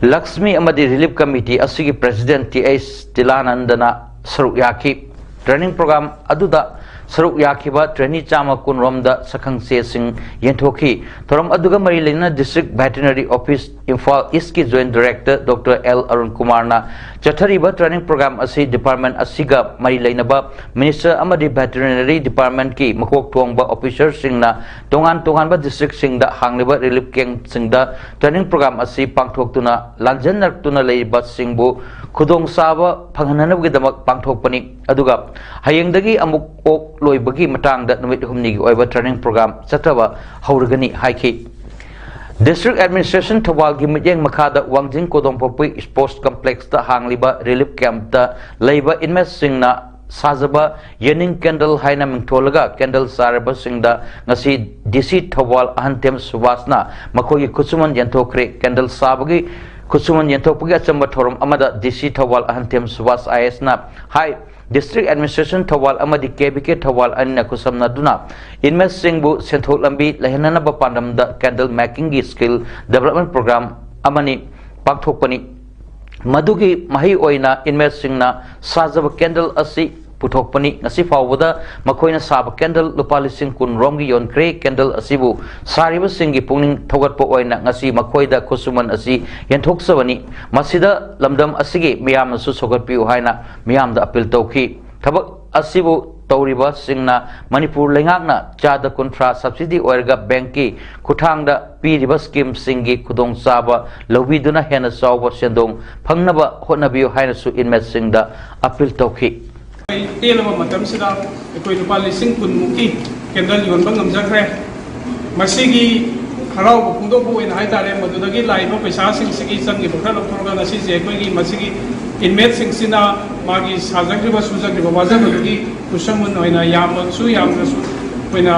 Lakshmi ꯑꯃꯗꯤ Relief Committee ꯑꯁꯤꯒꯤ President T H Tilanandana ꯁꯔꯨꯛ ꯌꯥꯈꯤ꯫ Training program ꯑꯗꯨꯗ ꯁꯔꯨꯛ ꯌꯥꯈꯤꯕ trainee ꯆꯥꯝꯃ ꯀꯨꯟ ꯔꯣꯝꯗ ꯁꯛꯈꯪꯆꯦꯁꯤꯡ ꯌꯦꯟꯊꯣꯛꯈꯤ꯫ ꯊꯧꯔꯝ ꯑꯗꯨꯒ ꯃꯔꯤ ꯂꯩꯅꯅ District Veterinary Office, Imphal Eastꯀꯤ Joint Director Doctor L Arun Kumarꯅ ꯆꯠꯊꯔꯤꯕ training program ꯑꯁꯤ department ꯑꯁꯤꯒ ꯃꯔꯤ ꯂꯩꯅꯕ Minister ꯑꯃꯗꯤ Veterinary Departmentꯀꯤ ꯃꯀꯣꯛ ꯊꯣꯡꯕ officerꯁꯤꯡꯅ ꯇꯣꯉꯥꯟ ꯇꯣꯉꯥꯟꯕ districtꯁꯤꯡꯗ ꯍꯥꯡꯂꯤꯕ relief campꯁꯤꯡꯗ training program ꯑꯁꯤ ꯄꯥꯡꯊꯣꯛꯇꯨꯅ ꯂꯥꯟꯖꯦꯟꯅꯔꯛꯇꯨꯅ ꯂꯩꯔꯤꯕꯁꯤꯡꯕꯨ ꯈꯨꯗꯣꯡꯆꯥꯕ ꯐꯪꯍꯟꯅꯕꯒꯤꯗꯃꯛ ꯄꯥꯡꯊꯣꯛꯄꯅꯤ꯫ ꯑꯗꯨꯒ ꯍꯌꯦꯡꯗꯒꯤ ꯑꯃꯨꯛ ꯑꯣꯛ ꯂꯣꯏꯕꯒꯤ ꯃꯇꯥꯡꯗ ꯅꯨꯃꯤꯠ ꯍꯨꯝꯅꯤꯒꯤ ꯑꯣꯏꯕ training program ꯆꯠꯊꯕ ꯍꯧꯔꯒꯅꯤ ꯍꯥꯏꯈꯤ꯫ District Administration ꯊꯧꯕꯥꯜꯒꯤ ꯃꯤꯠꯌꯦꯡ ꯃꯈꯥꯗ ꯋꯥꯡꯖꯤꯡ ꯀꯣꯗꯣꯝꯄꯣꯛꯄꯤ Sports Complexꯇ ꯍꯥꯡꯂꯤꯕ relief campꯇ ꯂꯩꯕ inmateꯁꯤꯡꯅ ꯁꯥꯖꯕ ꯌꯦꯅꯤꯡ candle ꯍꯥꯏꯅ ꯃꯤꯡꯊꯣꯜꯂꯒ candle ꯁꯥꯔꯤꯕꯁꯤꯡꯗ ꯉꯁꯤ D C ꯊꯧꯕꯥꯜ ꯑꯍꯟꯊꯦꯝ ꯁꯨꯕꯥꯁꯅ ꯃꯈꯣꯏꯒꯤ ꯈꯨꯠꯁꯨꯃꯟ ꯌꯦꯟꯊꯣꯛꯈ꯭ꯔꯦ꯫ Candle ꯁꯥꯕꯒꯤ ꯈꯨꯠꯁꯨꯃꯟ ꯌꯦꯟꯊꯣꯛꯄꯒꯤ ꯑꯆꯝꯕ ꯊꯧꯔꯝ ꯑꯃꯗ D C Thoubal ꯑꯍꯟꯊꯦꯝ Subhas I A S ꯅ ꯍꯥꯏ, District Administration ꯊꯧꯕꯥꯜ ꯑꯃꯗꯤ K V K ꯊꯧꯕꯥꯜ ꯑꯅꯤꯅ ꯈꯨꯠꯁꯝꯅꯗꯨꯅ inmateꯁꯤꯡꯕꯨ ꯁꯦꯟꯊꯣꯛ ꯂꯝꯕꯤ ꯂꯩꯍꯟꯅꯅꯕ ꯄꯥꯟꯗꯝꯗ candle makingꯒꯤ skill development program ꯑꯃꯅꯤ ꯄꯥꯡꯊꯣꯛꯄꯅꯤ꯫ ꯃꯗꯨꯒꯤ ꯃꯍꯩ ꯑꯣꯏꯅ inmateꯁꯤꯡꯅ ꯁꯥꯖꯕ candle ꯑꯁꯤ ꯄꯨꯊꯣꯛꯄꯅꯤ꯫ ꯉꯁꯤ ꯐꯥꯎꯕꯗ ꯃꯈꯣꯏꯅ ꯁꯥꯕ candle ꯂꯨꯄꯥ ꯂꯤꯁꯤꯡ ꯀꯨꯟ ꯔꯣꯝꯒꯤ ꯌꯣꯟꯈ꯭ꯔꯦ꯫ Candle ꯑꯁꯤꯕꯨ ꯁꯥꯔꯤꯕꯁꯤꯡꯒꯤ ꯄꯨꯛꯅꯤꯡ ꯊꯧꯒꯠꯄ ꯑꯣꯏꯅ ꯉꯁꯤ ꯃꯈꯣꯏꯗ ꯈꯨꯠꯁꯨꯃꯟ ꯑꯁꯤ ꯌꯦꯟꯊꯣꯛꯆꯕꯅꯤ꯫ ꯃꯁꯤꯗ ꯂꯝꯗꯝ ꯑꯁꯤꯒꯤ ꯃꯤꯌꯥꯝꯅꯁꯨ ꯁꯧꯒꯠꯄꯤꯌꯨ ꯍꯥꯏꯅ ꯃꯤꯌꯥꯝꯗ appeal ꯇꯧꯈꯤ꯫ ꯊꯕꯛ ꯑꯁꯤꯕꯨ ꯇꯧꯔꯤꯕꯁꯤꯡꯅ ꯃꯅꯤꯄꯨꯔ ꯂꯩꯉꯥꯛꯅ ꯆꯥꯗ ꯀꯨꯟꯊ꯭ꯔꯥ subsidy ꯑꯣꯏꯔꯒ bankꯀꯤ ꯈꯨꯠꯊꯥꯡꯗ ꯄꯤꯔꯤꯕ schemeꯁꯤꯡꯒꯤ ꯈꯨꯗꯣꯡꯆꯥꯕ ꯂꯧꯕꯤꯗꯨꯅ ꯍꯦꯟꯅ ꯆꯥꯎꯕ ꯁꯦꯟꯗꯣꯡ ꯐꯪꯅꯕ ꯍꯣꯠꯅꯕꯤꯌꯨ ꯍꯥꯏꯅꯁꯨ inmateꯁꯤꯡꯗ appeal ꯇꯧꯈꯤ꯫ ꯇꯦꯜꯂꯕ ꯃꯇꯝꯁꯤꯗ ꯑꯩꯈꯣꯏ ꯂꯨꯄꯥ ꯂꯤꯁꯤꯡ ꯀꯨꯟꯃꯨꯛꯀꯤ candle ꯌꯣꯟꯕ ꯉꯝꯖꯈ꯭ꯔꯦ꯫ ꯃꯁꯤꯒꯤ ꯍꯔꯥꯎꯕ ꯐꯣꯡꯗꯣꯛꯄ ꯑꯣꯏꯅ ꯍꯥꯏꯇꯥꯔꯦ, ꯃꯗꯨꯗꯒꯤ ꯂꯥꯛꯏꯕ ꯄꯩꯁꯥꯁꯤꯡꯁꯤꯒꯤ ꯆꯪꯈꯤꯕ ꯈꯔ ꯂꯧꯊꯣꯛꯂꯒ ꯉꯁꯤꯁꯦ ꯑꯩꯈꯣꯏꯒꯤ ꯃꯁꯤꯒꯤ inmateꯁꯤꯡꯁꯤꯅ ꯃꯥꯒꯤ ꯁꯥꯖꯈ꯭ꯔꯤꯕ ꯁꯨꯖꯈ꯭ꯔꯤꯕ ꯋꯥꯖꯕꯗꯨꯒꯤ ꯈꯨꯠꯁꯝ ꯑꯣꯏꯅ ꯌꯥꯝꯅꯁꯨ ꯌꯥꯝꯅꯁꯨ ꯑꯩꯈꯣꯏꯅ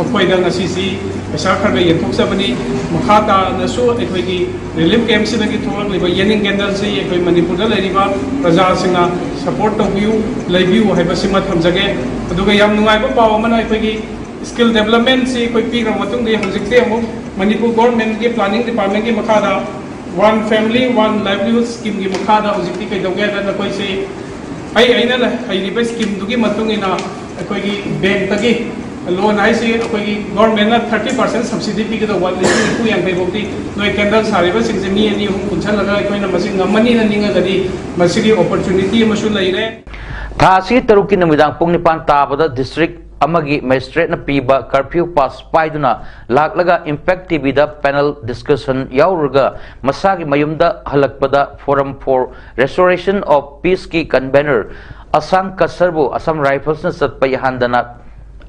ꯃꯈꯣꯏꯗ ꯉꯁꯤꯁꯤ ꯄꯩꯁꯥ ꯈꯔ ꯈꯔ ꯌꯦꯟꯊꯣꯛꯆꯕꯅꯤ꯫ ꯃꯈꯥ ꯇꯥꯅꯁꯨ ꯑꯩꯈꯣꯏꯒꯤ relief campꯁꯤꯗꯒꯤ ꯊꯣꯛꯂꯛꯂꯤꯕ ꯌꯦꯅꯤꯡ candleꯁꯤ ꯑꯩꯈꯣꯏ ꯃꯅꯤꯄꯨꯔꯗ ꯂꯩꯔꯤꯕ ꯄ꯭ꯔꯖꯥꯁꯤꯡꯅ support ꯇꯧꯕꯤꯌꯨ, ꯂꯩꯕꯤꯌꯨ ꯍꯥꯏꯕꯁꯤꯃ ꯊꯝꯖꯒꯦ꯫ ꯑꯗꯨꯒ ꯌꯥꯝ ꯅꯨꯡꯉꯥꯏꯕ ꯄꯥꯎ ꯑꯃꯅ ꯑꯩꯈꯣꯏꯒꯤ skill developmentꯁꯤ ꯑꯩꯈꯣꯏ ꯄꯤꯈ꯭ꯔꯕ ꯃꯇꯨꯡꯗ ꯍꯧꯖꯤꯛꯇꯤ ꯑꯃꯨꯛ ꯃꯅꯤꯄꯨꯔ governmentꯀꯤ planning departmentꯀꯤ ꯃꯈꯥꯗ One Family One Livelihood Schemeꯒꯤ ꯃꯈꯥꯗ ꯍꯧꯖꯤꯛꯇꯤ ꯀꯩꯗꯧꯒꯦ ꯍꯥꯏꯗ ꯅꯈꯣꯏꯁꯤ ꯑꯩ ꯑꯩꯅ ꯍꯩꯔꯤꯕ schemeꯗꯨꯒꯤ ꯃꯇꯨꯡ ꯏꯟꯅ ꯑꯩꯈꯣꯏꯒꯤ bankꯇꯒꯤ loan ꯍꯥꯏꯁꯤ ꯑꯩꯈꯣꯏꯒꯤ governmentꯅ thirty percent subsidy ꯄꯤꯒꯗꯧꯕ, ꯂꯤꯁꯤꯡ ꯅꯤꯐꯨ ꯌꯥꯡꯈꯩ ꯐꯥꯎꯗꯤ ꯅꯣꯏ candle ꯁꯥꯔꯤꯕꯁꯤꯡꯁꯦ ꯃꯤ ꯑꯅꯤ ꯑꯍꯨꯝ ꯄꯨꯟꯁꯜꯂꯒ ꯑꯩꯈꯣꯏꯅ ꯃꯁꯤ ꯉꯝꯃꯅꯤꯅ ꯅꯤꯡꯉꯒꯗꯤ ꯃꯁꯤꯒꯤ opportunity ꯑꯃꯁꯨ ꯂꯩꯔꯦ꯫ ꯊꯥ ꯑꯁꯤꯒꯤ ꯇꯔꯨꯛꯀꯤ ꯅꯨꯃꯤꯗꯥꯡ ꯄꯨꯡ ꯅꯤꯄꯥꯟ ꯇꯥꯕꯗ district ꯑꯃꯒꯤ magistrateꯅ ꯄꯤꯕ curfew pass ꯄꯥꯏꯗꯨꯅ ꯂꯥꯛꯂꯒ Impact TVꯗ panel discussion ꯌꯥꯎꯔꯨꯔꯒ ꯃꯁꯥꯒꯤ ꯃꯌꯨꯝꯗ ꯍꯜꯂꯛꯄꯗ Forum for Restoration of Peaceꯀꯤ convener ꯑꯁꯥꯡ ꯀꯁꯔꯕꯨ Assam Riflesꯅ ꯆꯠꯄ ꯌꯥꯍꯟꯗꯅ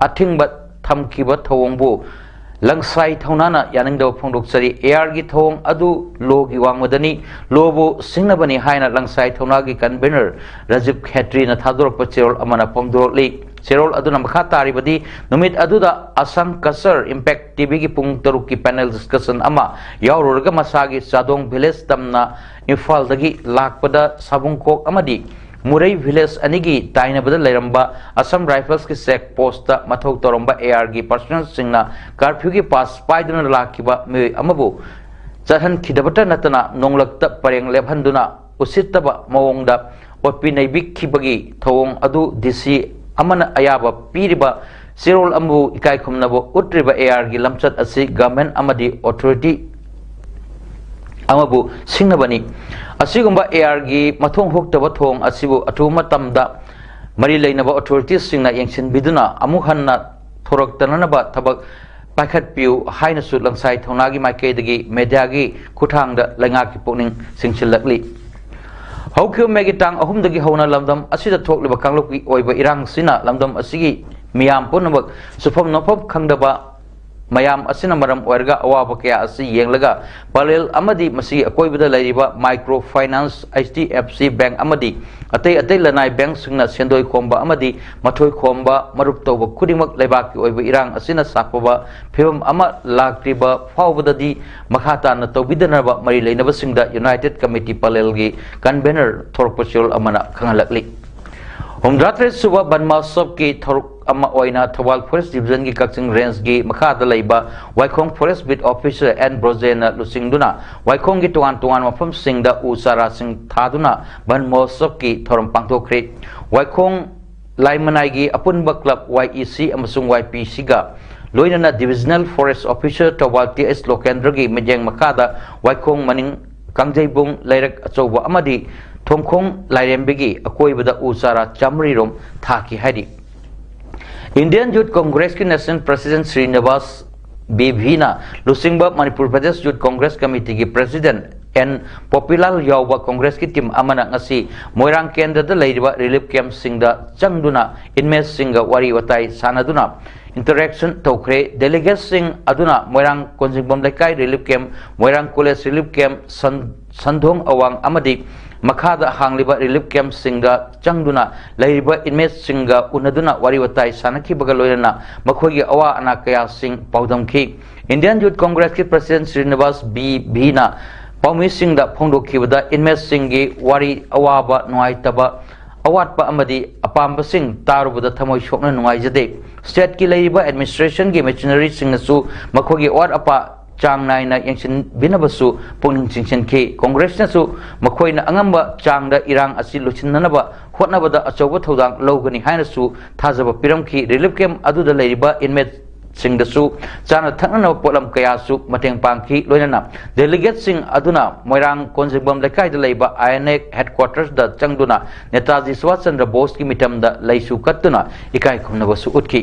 ꯑꯊꯤꯡꯕ ꯊꯝꯈꯤꯕ ꯊꯧꯑꯣꯡꯕꯨ ꯂꯪꯁꯥꯏ ꯊꯧꯅꯥꯅ ꯌꯥꯅꯤꯡꯗꯕ ꯐꯣꯡꯗꯣꯛꯆꯔꯤ꯫ ARꯒꯤ ꯊꯧꯑꯣꯡ ꯑꯗꯨ lawꯒꯤ ꯋꯥꯡꯃꯗꯅꯤ, lawꯕꯨ ꯁꯤꯡꯅꯕꯅꯤ ꯍꯥꯏꯅ ꯂꯪꯁꯥꯏ ꯊꯧꯅꯥꯒꯤ convener ꯔꯥꯖꯤꯕ ꯈꯦꯇ꯭ꯔꯤꯅ ꯊꯥꯗꯣꯔꯛꯄ ꯆꯦꯔꯣꯜ ꯑꯃꯅ ꯐꯣꯡꯗꯣꯔꯛꯂꯤ꯫ ꯆꯦꯔꯣꯜ ꯑꯗꯨꯅ ꯃꯈꯥ ꯇꯥꯔꯤꯕꯗꯤ, ꯅꯨꯃꯤꯠ ꯑꯗꯨꯗ ꯑꯁꯥꯡ ꯀꯁꯔ Impact TVꯒꯤ ꯄꯨꯡ ꯇꯔꯨꯛꯀꯤ panel discussion ꯑꯃ ꯌꯥꯎꯔꯨꯔꯒ ꯃꯁꯥꯒꯤ ꯆꯥꯗꯣꯡ village ꯇꯝꯅ ꯏꯝꯐꯥꯜꯗꯒꯤ ꯂꯥꯛꯄꯗ ꯁꯥꯕꯨꯡꯈꯣꯛ ꯑꯃꯗꯤ ꯃꯨꯔꯩ village ꯑꯅꯤꯒꯤ ꯇꯥꯏꯅꯕꯗ ꯂꯩꯔꯝꯕ Assam Riflesꯀꯤ check postꯇ ꯃꯊꯧ ꯇꯧꯔꯝꯕ ARꯒꯤ personnelꯁꯤꯡꯅ curfewꯒꯤ pass ꯄꯥꯏꯗꯨꯅ ꯂꯥꯛꯈꯤꯕ ꯃꯤꯑꯣꯏ ꯑꯃꯕꯨ ꯆꯠꯍꯟꯈꯤꯗꯕꯇ ꯅꯠꯇꯅ ꯅꯣꯡꯂꯛꯇ ꯄꯔꯦꯡ ꯂꯦꯞꯍꯟꯗꯨꯅ ꯎꯁꯤꯠꯇꯕ ꯃꯑꯣꯡꯗ ꯑꯣꯠꯄꯤ ꯅꯩꯕꯤꯈꯤꯕꯒꯤ ꯊꯧꯑꯣꯡ ꯑꯗꯨ DC ꯑꯃꯅ ꯑꯌꯥꯕ ꯄꯤꯔꯤꯕ ꯆꯦꯔꯣꯜ ꯑꯃꯕꯨ ꯏꯀꯥꯏ ꯈꯨꯝꯅꯕ ꯎꯠꯇ꯭ꯔꯤꯕ ARꯒꯤ ꯂꯝꯆꯠ ꯑꯁꯤ government ꯑꯃꯗꯤ authority ꯑꯃꯕꯨ ꯁꯤꯡꯅꯕꯅꯤ꯫ ꯑꯁꯤꯒꯨꯝꯕ ARꯒꯤ ꯃꯊꯣꯡ ꯍꯨꯛꯇꯕ ꯊꯧꯑꯣꯡ ꯑꯁꯤꯕꯨ ꯑꯊꯨꯕ ꯃꯇꯝꯗ ꯃꯔꯤ ꯂꯩꯅꯕ authoritiesꯁꯤꯡꯅ ꯌꯦꯡꯁꯤꯟꯕꯤꯗꯨꯅ ꯑꯃꯨꯛ ꯍꯟꯅ ꯊꯣꯔꯛꯇꯅꯅꯕ ꯊꯕꯛ ꯄꯥꯏꯈꯠꯄꯤꯌꯨ ꯍꯥꯏꯅꯁꯨ ꯂꯪꯁꯥꯏ ꯊꯧꯅꯥꯒꯤ ꯃꯥꯏꯀꯩꯗꯒꯤ mediaꯒꯤ ꯈꯨꯠꯊꯥꯡꯗ ꯂꯩꯉꯥꯛꯀꯤ ꯄꯨꯛꯅꯤꯡ ꯆꯤꯡꯁꯤꯜꯂꯛꯂꯤ꯫ ꯍꯧꯈꯤꯕ ꯃꯦꯒꯤ ꯇꯥꯡ ꯑꯍꯨꯝꯗꯒꯤ ꯍꯧꯅ ꯂꯝꯗꯝ ꯑꯁꯤꯗ ꯊꯣꯛꯂꯤꯕ ꯀꯥꯡꯂꯨꯞꯀꯤ ꯑꯣꯏꯕ ꯏꯔꯥꯡꯁꯤꯅ ꯂꯝꯗꯝ ꯑꯁꯤꯒꯤ ꯃꯤꯌꯥꯝ ꯄꯨꯝꯅꯃꯛ ꯁꯨꯐꯝ ꯅꯣꯝꯐꯝ ꯈꯪꯗꯕ ꯃꯌꯥꯝ ꯑꯁꯤꯅ ꯃꯔꯝ ꯑꯣꯏꯔꯒ ꯑꯋꯥꯕ ꯀꯌꯥ ꯑꯁꯤ ꯌꯦꯡꯂꯒ ꯄꯂꯦꯜ ꯑꯃꯗꯤ ꯃꯁꯤꯒꯤ ꯑꯀꯣꯏꯕꯗ ꯂꯩꯔꯤꯕ micro finance, H D F C bank ꯑꯃꯗꯤ ꯑꯇꯩ ꯑꯇꯩ ꯂꯅꯥꯏ ꯕꯦꯡꯛꯁꯤꯡꯅ ꯁꯦꯟꯗꯣꯏ ꯈꯣꯝꯕ ꯑꯃꯗꯤ ꯃꯊꯣꯏ ꯈꯣꯝꯕ ꯃꯔꯨꯞ ꯇꯧꯕ ꯈꯨꯗꯤꯡꯃꯛ ꯂꯩꯕꯥꯛꯀꯤ ꯑꯣꯏꯕ ꯏꯔꯥꯡ ꯑꯁꯤꯅ ꯁꯥꯐꯕ ꯐꯤꯕꯝ ꯑꯃ ꯂꯥꯛꯇ꯭ꯔꯤꯕ ꯐꯥꯎꯕꯗꯗꯤ ꯃꯈꯥ ꯇꯥꯅ ꯇꯧꯕꯤꯗꯅꯕ ꯃꯔꯤ ꯂꯩꯅꯕꯁꯤꯡꯗ ꯌꯨꯅꯥꯏꯇꯦꯗ ꯀꯃꯤꯇꯤ ꯄꯂꯦꯜꯒꯤ ꯀꯟꯚꯦꯅꯔ ꯊꯣꯔꯛꯄ ꯆꯤꯔꯣꯜ ꯑꯃꯅ ꯈꯪꯍꯜꯂꯛꯂꯤ꯫ ꯍꯨꯝꯗ꯭ꯔꯥ ꯇꯔꯦꯠ ꯁꯨꯕ ꯕꯟ ꯃꯍꯣꯠꯁꯕꯀꯤ ꯊꯧꯔꯝ ꯑꯃ ꯑꯣꯏꯅ ꯊꯧꯕꯥꯜ ꯐꯣꯔꯦꯁ ꯗꯤꯕꯤꯖꯟꯒꯤ ꯀꯛꯆꯤꯡ ꯔꯦꯟꯖꯀꯤ ꯃꯈꯥꯗ ꯂꯩꯕ ꯋꯥꯏꯈꯣꯡ ꯐꯣꯔꯦꯁ ꯕꯤꯠ ꯑꯣꯐꯤꯁꯔ ꯑꯦꯟ ꯕ꯭ꯔꯣꯖꯦꯟꯅ ꯂꯨꯆꯤꯡꯗꯨꯅ ꯋꯥꯏꯈꯣꯡꯒꯤ ꯇꯣꯉꯥꯟ ꯇꯣꯉꯥꯟꯕ ꯃꯐꯝꯁꯤꯡꯗ ꯎ ꯆꯥꯔꯥꯁꯤꯡ ꯊꯥꯗꯨꯅ ꯕꯟ ꯃꯍꯣꯠꯁꯕꯀꯤ ꯊꯧꯔꯝ ꯄꯥꯡꯊꯣꯛꯈ꯭ꯔꯦ꯫ ꯋꯥꯏꯈꯣꯡ ꯂꯥꯏꯃꯅꯥꯏꯒꯤ ꯑꯄꯨꯟꯕ ꯀ꯭ꯂꯕ ꯋꯥꯏ ꯏ ꯁꯤ ꯑꯃꯁꯨꯡ ꯋꯥꯏ ꯄꯤ ꯁꯤꯒ ꯂꯣꯏꯅꯅ ꯗꯤꯕꯤꯖꯅꯦꯜ ꯐꯣꯔꯦꯁ ꯑꯣꯐꯤꯁꯔ ꯊꯧꯕꯥꯜ ꯇꯤ ꯑꯩꯆ ꯂꯣꯀꯦꯟꯗ꯭ꯔꯒꯤ ꯃꯤꯠꯌꯦꯡ ꯃꯈꯥꯗ ꯋꯥꯏꯈꯣꯡ ꯃꯅꯤꯡ ꯀꯥꯡꯖꯩꯕꯨꯡ ꯂꯩꯔꯛ ꯑꯆꯧꯕ ꯑꯃꯗꯤ ꯊꯣꯡꯈꯣꯡ ꯂꯥꯏꯔꯦꯝꯕꯤꯒꯤ ꯑꯀꯣꯏꯕꯗ ꯎ ꯆꯥꯔꯥ ꯆꯥꯃꯔꯤ ꯔꯣꯝ ꯊꯥꯈꯤ ꯍꯥꯏꯔꯤ꯫ ꯏꯟꯗꯤꯌꯟ ꯌꯨꯠ ꯀꯣꯡꯒ꯭ꯔꯦꯁꯀꯤ ꯅꯦꯁꯅꯦꯜ ꯄ꯭ꯔꯁꯤꯗꯦꯟ ꯁ꯭ꯔꯤꯅꯤꯕꯥꯁ ꯕꯤ ꯚꯤꯅ ꯂꯨꯆꯤꯡꯕ ꯃꯅꯤꯄꯨꯔ ꯄ꯭ꯔꯗꯦꯁ ꯌꯨꯠ ꯀꯣꯡꯒ꯭ꯔꯦꯁ ꯀꯃꯤꯇꯤꯒꯤ ꯄ꯭ꯔꯁꯤꯗꯦꯟ ꯑꯦꯟ ꯄꯣꯄꯤꯂꯥꯜ ꯌꯥꯎꯕ ꯀꯣꯡꯒ꯭ꯔꯦꯁꯀꯤ ꯇꯤꯝ ꯑꯃꯅ ꯉꯁꯤ ꯃꯣꯏꯔꯥꯡ ꯀꯦꯟꯗ꯭ꯔꯗ ꯂꯩꯔꯤꯕ ꯔꯤꯂꯤꯐ ꯀꯦꯝꯞꯁꯤꯡꯗ ꯆꯪꯗꯨꯅ ꯏꯟꯃꯦꯠꯁꯤꯡꯒ ꯋꯥꯔꯤ ꯋꯥꯇꯥꯏ ꯁꯥꯟꯅꯗꯨꯅ ꯏꯟꯇꯔꯦꯛꯁꯟ ꯇꯧꯈ꯭ꯔꯦ꯫ ꯗꯦꯂꯤꯒꯦꯠꯁꯤꯡ ꯑꯗꯨꯅ ꯃꯣꯏꯔꯥꯡ ꯀꯣꯟꯖꯤꯡꯕꯝ ꯂꯩꯀꯥꯏ ꯔꯤꯂꯤꯐ ꯀꯦꯝꯞ, ꯃꯣꯏꯔꯥꯡ ꯀꯣꯂꯦꯖ ꯔꯤꯂꯤꯐ ꯀꯦꯝꯞ, ꯁꯟ-, ꯁꯟꯗꯣꯡ ꯑꯋꯥꯡ ꯑꯃꯗꯤ ꯃꯈꯥꯗ ꯍꯥꯡꯂꯤꯕ ꯔꯤꯂꯤꯐ ꯀꯦꯝꯞꯁꯤꯡꯗ ꯆꯪꯗꯨꯅ ꯂꯩꯔꯤꯕ ꯏꯟꯃꯦꯠꯁꯤꯡꯒ ꯎꯅꯗꯨꯅ ꯋꯥꯔꯤ ꯋꯥꯇꯥꯏ ꯁꯥꯟꯅꯈꯤꯕꯒ ꯂꯣꯏꯅꯅ ꯃꯈꯣꯏꯒꯤ ꯑꯋꯥ ꯑꯅꯥ ꯀꯌꯥꯁꯤꯡ ꯄꯥꯎꯗꯝꯈꯤ꯫ ꯏꯟꯗꯤꯌꯟ ꯌꯨꯠ ꯀꯣꯡꯒ꯭ꯔꯦꯁꯀꯤ ꯄ꯭ꯔꯁꯤꯗꯦꯟ ꯁ꯭ꯔꯤꯅꯤꯕꯥꯁ ꯕꯤ ꯚꯤꯅ ꯄꯥꯎꯃꯤꯁꯤꯡꯗ ꯐꯣꯡꯗꯣꯛꯈꯤꯕꯗ ꯏꯟꯃꯦꯠꯁꯤꯡꯒꯤ ꯋꯥꯔꯤ, ꯑꯋꯥꯕ, ꯅꯨꯡꯉꯥꯏꯇꯕ, ꯑꯋꯥꯠꯄ ꯑꯃꯗꯤ ꯑꯄꯥꯝꯕꯁꯤꯡ ꯇꯥꯔꯨꯕꯗ ꯊꯃꯣꯏ ꯁꯣꯛꯅ ꯅꯨꯡꯉꯥꯏꯖꯗꯦ꯫ ꯁ꯭ꯇꯦꯠꯀꯤ ꯂꯩꯔꯤꯕ ꯑꯦꯗꯃꯤꯅꯤꯁꯇ꯭ꯔꯦꯁꯟꯒꯤ ꯃꯦꯆꯤꯅꯔꯤꯁꯤꯡꯅꯁꯨ ꯃꯈꯣꯏꯒꯤ ꯑꯋꯥꯠ ꯑꯄꯥ ꯆꯥꯡ ꯅꯥꯏꯅ ꯌꯦꯡꯁꯤꯟꯕꯤꯅꯕꯁꯨ ꯄꯨꯛꯅꯤꯡ ꯆꯤꯡꯁꯤꯟꯈꯤ꯫ ꯀꯣꯡꯒ꯭ꯔꯦꯁꯅꯁꯨ ꯃꯈꯣꯏꯅ ꯑꯉꯝꯕ ꯆꯥꯡꯗ ꯏꯔꯥꯡ ꯑꯁꯤ ꯂꯣꯏꯁꯤꯟꯅꯅꯕ ꯍꯣꯠꯅꯕꯗ ꯑꯆꯧꯕ ꯊꯧꯗꯥꯡ ꯂꯧꯒꯅꯤ ꯍꯥꯏꯅꯁꯨ ꯊꯥꯖꯕ ꯄꯤꯔꯝꯈꯤ꯫ ꯔꯤꯂꯤꯐ ꯀꯦꯝꯞ ꯑꯗꯨꯗ ꯂꯩꯔꯤꯕ ꯏꯟꯃꯦꯠꯁꯤꯡꯗꯁꯨ ꯆꯥꯅ ꯊꯛꯅꯅꯕ ꯄꯣꯠꯂꯝ ꯀꯌꯥꯁꯨ ꯃꯇꯦꯡ ꯄꯥꯡꯈꯤ꯫ ꯂꯣꯏꯅꯅ ꯗꯦꯂꯤꯒꯦꯠꯁꯤꯡ ꯑꯗꯨꯅ ꯃꯣꯏꯔꯥꯡ ꯀꯣꯟꯖꯤꯡꯕꯝ ꯂꯩꯀꯥꯏꯗ ꯂꯩꯕ ꯑꯥꯏ ꯑꯦꯟ ꯑꯦ ꯍꯦꯗꯀ꯭ꯋꯥꯇꯔꯁꯗ ꯆꯪꯗꯨꯅ ꯅꯦꯇꯥꯖꯤ ꯁꯨꯚꯥꯁ ꯆꯟꯗ꯭ꯔ ꯕꯣꯁꯀꯤ ꯃꯤꯇꯝꯗ ꯂꯩꯁꯨ ꯀꯠꯇꯨꯅ ꯏꯀꯥꯏ ꯈꯨꯝꯅꯕꯁꯨ ꯎꯠꯈꯤ꯫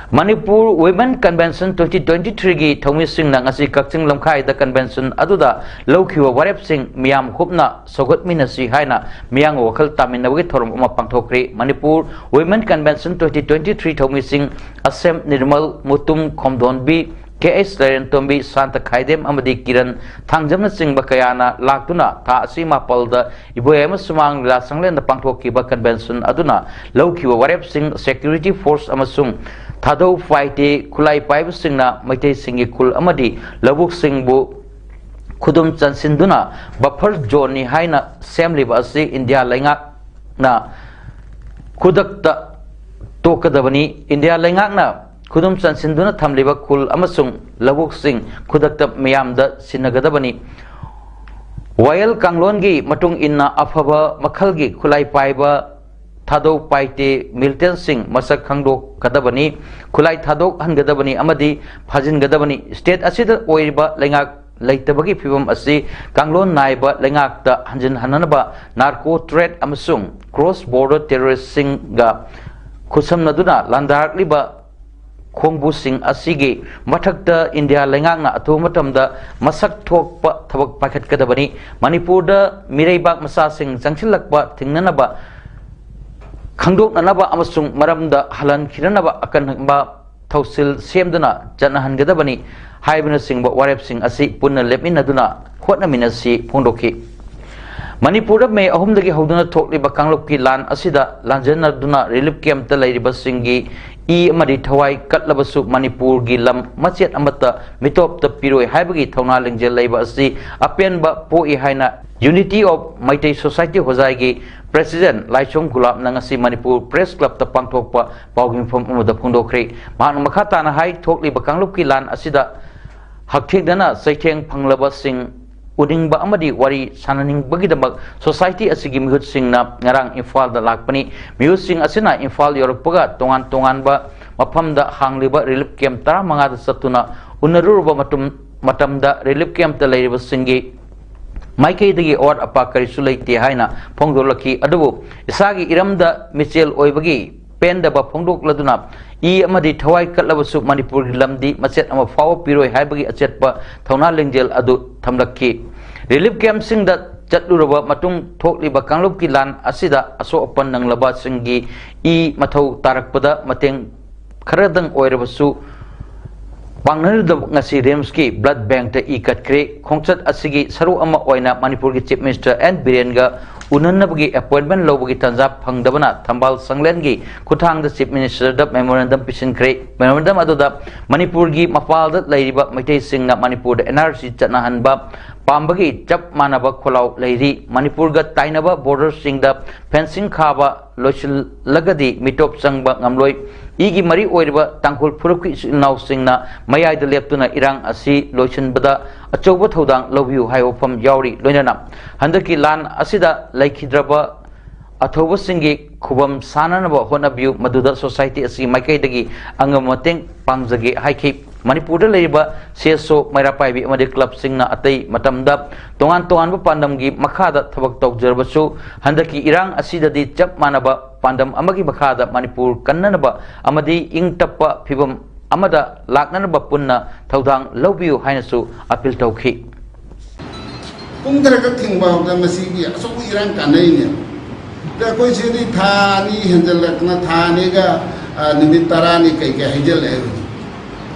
Manipur Women Convention twenty twenty-three ꯒꯤ ꯊꯧꯃꯤꯁꯤꯡꯅ ꯉꯁꯤ ꯀꯛꯆꯤꯡ ꯂꯝꯈꯥꯏꯗ convention ꯑꯗꯨꯗ ꯂꯧꯈꯤꯕ ꯋꯥꯔꯦꯞꯁꯤꯡ ꯃꯤꯌꯥꯝ ꯍꯨꯞꯅ ꯁꯧꯒꯠꯃꯤꯟꯅꯁꯤ ꯍꯥꯏꯅ ꯃꯤꯌꯥꯝꯒ ꯋꯥꯈꯜ ꯇꯥꯃꯤꯟꯅꯕꯒꯤ ꯊꯧꯔꯝ ꯑꯃ ꯄꯥꯡꯊꯣꯛꯈ꯭ꯔꯤ꯫ Manipur Women Convention twenty twenty-three ꯊꯧꯃꯤꯁꯤꯡ ꯑꯁꯦꯝ ꯅꯤꯔꯃꯜ, ꯃꯨꯇꯨꯝ ꯈꯣꯝꯗꯣꯟꯕꯤ, ꯀꯦ ꯑꯩꯆ ꯂꯥꯏꯔꯦꯟꯇꯣꯝꯕꯤ, ꯁꯥꯟꯇ ꯈꯥꯏꯗꯦꯝ ꯑꯃꯗꯤ ꯀꯤꯔꯟ ꯊꯥꯡꯖꯝꯅꯆꯤꯡꯕ ꯀꯌꯥꯅ ꯂꯥꯛꯇꯨꯅ ꯊꯥ ꯑꯁꯤ ꯃꯥꯄꯜꯗ ꯏꯕꯣꯌꯥꯏꯃ ꯁꯨꯃꯥꯡ ꯂꯤꯂꯥ ꯁꯪꯂꯦꯟꯗ ꯄꯥꯡꯊꯣꯛꯈꯤꯕ convention ꯑꯗꯨꯅ ꯂꯧꯈꯤꯕ ꯋꯥꯔꯦꯞꯁꯤꯡ, security force ꯑꯃꯁꯨꯡ ꯊꯥꯗꯧ ꯄꯥꯏꯇꯦ ꯈꯨꯠꯂꯥꯏ ꯄꯥꯏꯕꯁꯤꯡꯅ ꯃꯩꯇꯩꯁꯤꯡꯒꯤ ꯈꯨꯜ ꯑꯃꯗꯤ ꯂꯧꯕꯨꯛꯁꯤꯡꯕꯨ ꯈꯨꯗꯨꯝ ꯆꯟꯁꯤꯟꯗꯨꯅ buffer zoneꯅꯤ ꯍꯥꯏꯅ ꯁꯦꯝꯂꯤꯕ ꯑꯁꯤ ꯏꯟꯗꯤꯌꯥ ꯂꯩꯉꯥꯛꯅ ꯈꯨꯗꯛꯇ ꯇꯣꯛꯀꯗꯕꯅꯤ꯫ ꯏꯟꯗꯤꯌꯥ ꯂꯩꯉꯥꯛꯅ ꯈꯨꯗꯨꯝ ꯆꯟꯁꯤꯟꯗꯨꯅ ꯊꯝꯂꯤꯕ ꯈꯨꯜ ꯑꯃꯁꯨꯡ ꯂꯧꯕꯨꯛꯁꯤꯡ ꯈꯨꯗꯛꯇ ꯃꯤꯌꯥꯝꯗ ꯁꯤꯟꯅꯒꯗꯕꯅꯤ꯫ ꯋꯥꯌꯦꯜ ꯀꯥꯡꯂꯣꯟꯒꯤ ꯃꯇꯨꯡ ꯏꯟꯅ ꯑꯐꯕ ꯃꯈꯜꯒꯤ ꯈꯨꯠꯂꯥꯏ ꯄꯥꯏꯕ ꯊꯥꯗꯧ ꯄꯥꯏꯇꯦ militantꯁꯤꯡ ꯃꯁꯛ ꯈꯪꯗꯣꯛꯀꯗꯕꯅꯤ꯫ ꯈꯨꯠꯂꯥꯏ ꯊꯥꯗꯣꯛꯍꯟꯒꯗꯕꯅꯤ ꯑꯃꯗꯤ ꯐꯥꯖꯤꯟꯒꯗꯕꯅꯤ꯫ State ꯑꯁꯤꯗ ꯑꯣꯏꯔꯤꯕ ꯂꯩꯉꯥꯛ ꯂꯩꯇꯕꯒꯤ ꯐꯤꯕꯝ ꯑꯁꯤ ꯀꯥꯡꯂꯣꯟ ꯅꯥꯏꯕ ꯂꯩꯉꯥꯛꯇ ꯍꯟꯖꯤꯟꯍꯟꯅꯕ narco trade ꯑꯃꯁꯨꯡ cross border terroristꯁꯤꯡꯒ ꯈꯨꯠꯁꯝꯅꯗꯨꯅ ꯂꯥꯟꯗꯥꯔꯛꯂꯤꯕ ꯈꯣꯡꯕꯨꯁꯤꯡ ꯑꯁꯤꯒꯤ ꯃꯊꯛꯇ ꯏꯟꯗꯤꯌꯥ ꯂꯩꯉꯥꯛꯅ ꯑꯊꯨꯕ ꯃꯇꯝꯗ ꯃꯁꯛ ꯊꯣꯛꯄ ꯊꯕꯛ ꯄꯥꯏꯈꯠꯀꯗꯕꯅꯤ꯫ ꯃꯅꯤꯄꯨꯔꯗ ꯃꯤꯔꯩꯕꯥꯛ ꯃꯆꯥꯁꯤꯡ ꯆꯪꯁꯤꯜꯂꯛꯄ ꯊꯤꯡꯅꯅꯕ, ꯈꯪꯗꯣꯛꯅꯅꯕ ꯑꯃꯁꯨꯡ ꯃꯔꯝꯗ ꯍꯜꯍꯟꯈꯤꯅꯅꯕ ꯑꯀꯟꯕ ꯊꯧꯁꯤꯜ ꯁꯦꯝꯗꯨꯅ ꯆꯠꯅꯍꯟꯒꯗꯕꯅꯤ ꯍꯥꯏꯕꯅꯆꯤꯡꯕ ꯋꯥꯔꯦꯞꯁꯤꯡ ꯑꯁꯤ ꯄꯨꯟꯅ ꯂꯦꯞꯃꯤꯟꯅꯗꯨꯅ ꯍꯣꯠꯅꯃꯤꯟꯅꯁꯤ ꯐꯣꯡꯗꯣꯛꯈꯤ꯫ ꯃꯅꯤꯄꯨꯔꯗ ꯃꯦ ꯑꯍꯨꯝꯗꯒꯤ ꯍꯧꯗꯨꯅ ꯊꯣꯛꯂꯤꯕ ꯀꯥꯡꯂꯨꯞꯀꯤ ꯂꯥꯟ ꯑꯁꯤꯗ ꯂꯥꯟꯖꯦꯟꯅꯗꯨꯅ relief campꯇ ꯂꯩꯔꯤꯕꯁꯤꯡꯒꯤ ꯏ ꯑꯃꯗꯤ ꯊꯋꯥꯏ ꯀꯠꯂꯕꯁꯨ ꯃꯅꯤꯄꯨꯔꯒꯤ ꯂꯝ ꯃꯆꯦꯠ ꯑꯃꯠꯇ ꯃꯤꯇꯣꯞꯇ ꯄꯤꯔꯣꯏ ꯍꯥꯏꯕꯒꯤ ꯊꯧꯅꯥ ꯂꯤꯡꯖꯦꯜ ꯂꯩꯕ ꯑꯁꯤ ꯑꯄꯦꯟꯕ ꯄꯣꯛꯏ ꯍꯥꯏꯅ Unity of Meitei Society ꯍꯣꯖꯥꯏꯒꯤ president ꯂꯥꯏꯁꯣꯡ ꯒꯨꯂꯥꯞꯅ ꯉꯁꯤ ꯃꯅꯤꯄꯨꯔ Press Clubꯇ ꯄꯥꯡꯊꯣꯛꯄ ꯄꯥꯎꯒꯤ ꯃꯤꯐꯝ ꯑꯃꯗ ꯐꯣꯡꯗꯣꯛꯈ꯭ꯔꯦ꯫ ꯃꯍꯥꯛꯅ ꯃꯈꯥ ꯇꯥꯅ ꯍꯥꯏ, ꯊꯣꯛꯂꯤꯕ ꯀꯥꯡꯂꯨꯞꯀꯤ ꯂꯥꯟ ꯑꯁꯤꯗ ꯍꯛꯊꯦꯡꯅꯅ ꯆꯩꯊꯦꯡ ꯐꯪꯂꯕꯁꯤꯡ ꯎꯅꯤꯡꯕ ꯑꯃꯗꯤ ꯋꯥꯔꯤ ꯁꯥꯅꯅꯤꯡꯕꯒꯤꯗꯃꯛ society ꯑꯁꯤꯒꯤ ꯃꯤꯍꯨꯠꯁꯤꯡꯅ ꯉꯔꯥꯡ ꯏꯝꯐꯥꯜꯗ ꯂꯥꯛꯄꯅꯤ꯫ ꯃꯤꯍꯨꯠꯁꯤꯡ ꯑꯁꯤꯅ ꯏꯝꯐꯥꯜ ꯌꯧꯔꯛꯄꯒ ꯇꯣꯉꯥꯟ ꯇꯣꯉꯥꯟꯕ ꯃꯐꯝꯗ ꯍꯥꯡꯂꯤꯕ relief camp ꯇꯔꯥꯃꯉꯥꯗ ꯆꯠꯇꯨꯅ ꯎꯅꯔꯨꯔꯕ ꯃꯇꯝ, ꯃꯇꯝꯗ relief campꯇ ꯂꯩꯔꯤꯕꯁꯤꯡꯒꯤ ꯃꯥꯏꯀꯩꯗꯒꯤ ꯑꯋꯥꯠ ꯑꯄꯥ ꯀꯔꯤꯁꯨ ꯂꯩꯇꯦ ꯍꯥꯏꯅ ꯐꯣꯡꯗꯣꯛꯂꯛꯈꯤ꯫ ꯑꯗꯨꯕꯨ ꯏꯁꯥꯒꯤ ꯏꯔꯝꯗ ꯃꯤꯆꯦꯜ ꯑꯣꯏꯕꯒꯤ ꯄꯦꯟꯗꯕ ꯐꯣꯡꯗꯣꯛꯂꯗꯨꯅ ꯏ ꯑꯃꯗꯤ ꯊꯋꯥꯏ ꯀꯠꯂꯕꯁꯨ ꯃꯅꯤꯄꯨꯔꯒꯤ ꯂꯝꯗꯤ ꯃꯆꯦꯠ ꯑꯃ ꯐꯥꯎꯕ ꯄꯤꯔꯣꯏ ꯍꯥꯏꯕꯒꯤ ꯑꯆꯦꯠꯄ ꯊꯧꯅꯥ ꯂꯤꯡꯖꯦꯜ ꯑꯗꯨ ꯊꯝꯂꯛꯈꯤ꯫ ꯔꯤꯂꯤꯐ ꯀꯦꯝꯞꯁꯤꯡꯗ ꯆꯠꯂꯨꯔꯕ ꯃꯇꯨꯡ ꯊꯣꯛꯂꯤꯕ ꯀꯥꯡꯂꯨꯞꯀꯤ ꯂꯥꯟ ꯑꯁꯤꯗ ꯑꯁꯣꯛ ꯑꯄꯟ ꯅꯪꯂꯕꯁꯤꯡꯒꯤ ꯏ ꯃꯊꯧ ꯇꯥꯔꯛꯄꯗ ꯃꯇꯦꯡ ꯈꯔꯗꯪ ꯑꯣꯏꯔꯕꯁꯨ ꯄꯥꯡꯅꯔꯨꯗꯕ ꯉꯁꯤ ꯔꯤꯝꯁꯀꯤ ꯕ꯭ꯂꯗ ꯕꯦꯡꯛꯇ ꯏ ꯀꯠꯈ꯭ꯔꯦ꯫ ꯈꯣꯡꯆꯠ ꯑꯁꯤꯒꯤ ꯁꯔꯨꯛ ꯑꯃ ꯑꯣꯏꯅ ꯃꯅꯤꯄꯨꯔꯒꯤ ꯆꯤꯐ ꯃꯤꯅꯤꯁꯇꯔ ꯑꯦꯟ ꯕꯤꯔꯦꯟꯒ ꯎꯅꯅꯕꯒꯤ ꯑꯦꯄꯣꯏꯟꯃꯦꯟ ꯂꯧꯕꯒꯤ ꯇꯥꯟꯖꯥ ꯐꯪꯗꯕꯅ ꯊꯝꯕꯥꯜ ꯁꯪꯂꯦꯟꯒꯤ ꯈꯨꯠꯊꯥꯡꯗ ꯆꯤꯐ ꯃꯤꯅꯤꯁꯇꯔꯗ ꯃꯦꯃꯣꯔꯦꯟꯗꯝ ꯄꯤꯁꯤꯟꯈ꯭ꯔꯦ꯫ ꯃꯦꯃꯣꯔꯦꯟꯗꯝ ꯑꯗꯨꯗ ꯃꯅꯤꯄꯨꯔꯒꯤ ꯃꯄꯥꯜꯗ ꯂꯩꯔꯤꯕ ꯃꯩꯇꯩꯁꯤꯡꯅ ꯃꯅꯤꯄꯨꯔꯗ ꯑꯦꯟ ꯑꯥꯔ ꯁꯤ ꯆꯠꯅꯍꯟꯕ ꯄꯥꯝꯕꯒꯤ ꯆꯞ ꯃꯥꯟꯅꯕ ꯈꯣꯜꯂꯥꯎ ꯂꯩꯔꯤ꯫ ꯃꯅꯤꯄꯨꯔꯒ ꯇꯥꯏꯅꯕ ꯕꯣꯔꯗꯔꯁꯤꯡꯗ ꯐꯦꯟꯁꯤꯡ ꯈꯥꯕ ꯂꯣꯏꯁꯤꯜꯂꯒꯗꯤ ꯃꯤꯇꯣꯞ ꯆꯪꯕ ꯉꯝꯂꯣꯏ꯫ ꯏꯒꯤ ꯃꯔꯤ ꯑꯣꯏꯔꯤꯕ ꯇꯥꯡꯈꯨꯜ ꯐꯨꯔꯨꯞꯀꯤ ꯏꯆꯤꯜ ꯏꯅꯥꯎꯁꯤꯡꯅ ꯃꯌꯥꯏꯗ ꯂꯦꯞꯇꯨꯅ ꯏꯔꯥꯡ ꯑꯁꯤ ꯂꯣꯏꯁꯤꯟꯕꯗ ꯑꯆꯧꯕ ꯊꯧꯗꯥꯡ ꯂꯧꯕꯤꯌꯨ ꯍꯥꯏꯕ ꯋꯥꯐꯝ ꯌꯥꯎꯔꯤ꯫ ꯂꯣꯏꯅꯅ ꯍꯟꯗꯛꯀꯤ ꯂꯥꯟ ꯑꯁꯤꯗ ꯂꯩꯈꯤꯗ꯭ꯔꯕ ꯑꯊꯧꯕꯁꯤꯡꯒꯤ ꯈꯨꯕꯝ ꯁꯥꯟꯅꯅꯕ ꯍꯣꯠꯅꯕꯤꯌꯨ, ꯃꯗꯨꯗ ꯁꯣꯁꯥꯏꯇꯤ ꯑꯁꯤꯒꯤ ꯃꯥꯏꯀꯩꯗꯒꯤ ꯑꯉꯝꯕ ꯃꯇꯦꯡ ꯄꯥꯡꯖꯒꯦ ꯍꯥꯏꯈꯤ꯫ ꯃꯅꯤꯄꯨꯔꯗ ꯂꯩꯔꯤꯕ ꯁꯤ ꯑꯦꯁ ꯑꯣ, ꯃꯩꯔꯥ ꯄꯥꯏꯕꯤ ꯑꯃꯗꯤ ꯀ꯭ꯂꯕꯁꯤꯡꯅ ꯑꯇꯩ ꯃꯇꯝꯗ ꯇꯣꯉꯥꯟ ꯇꯣꯉꯥꯟꯕ ꯄꯥꯟꯗꯝꯒꯤ ꯃꯈꯥꯗ ꯊꯕꯛ ꯇꯧꯖꯔꯕꯁꯨ, ꯍꯟꯗꯛꯀꯤ ꯏꯔꯥꯡ ꯑꯁꯤꯗꯗꯤ ꯆꯞ ꯃꯥꯟꯅꯕ ꯄꯥꯟꯗꯝ ꯑꯃꯒꯤ ꯃꯈꯥꯗ ꯃꯅꯤꯄꯨꯔ ꯀꯟꯅꯅꯕ ꯑꯃꯗꯤ ꯏꯪ ꯇꯞꯄ ꯐꯤꯕꯝ ꯑꯃꯗ ꯂꯥꯛꯅꯅꯕ ꯄꯨꯟꯅ ꯊꯧꯗꯥꯡ ꯂꯧꯕꯤꯌꯨ ꯍꯥꯏꯅꯁꯨ ꯑꯄꯤꯜ ꯇꯧꯈꯤ꯫ ꯄꯨꯡ ꯇꯔꯦꯠꯈꯛ ꯊꯤꯡꯕ ꯐꯥꯎꯗ ꯃꯁꯤꯒꯤ ꯑꯆꯧꯕ ꯏꯔꯥꯡ ꯀꯥꯟꯅꯩꯅꯦ꯫ ꯑꯗ ꯑꯩꯈꯣꯏ ꯁꯤꯗꯤ ꯊꯥ ꯑꯅꯤ ꯍꯦꯟꯖꯜꯂꯛꯇꯅ, ꯊꯥ ꯑꯅꯤꯒ, ꯑ, ꯅꯨꯃꯤꯠ ꯇꯔꯥꯅꯤ ꯀꯩꯀꯩ ꯍꯩꯖꯜꯂꯛꯑꯦ ꯍꯧꯖꯤꯛ꯫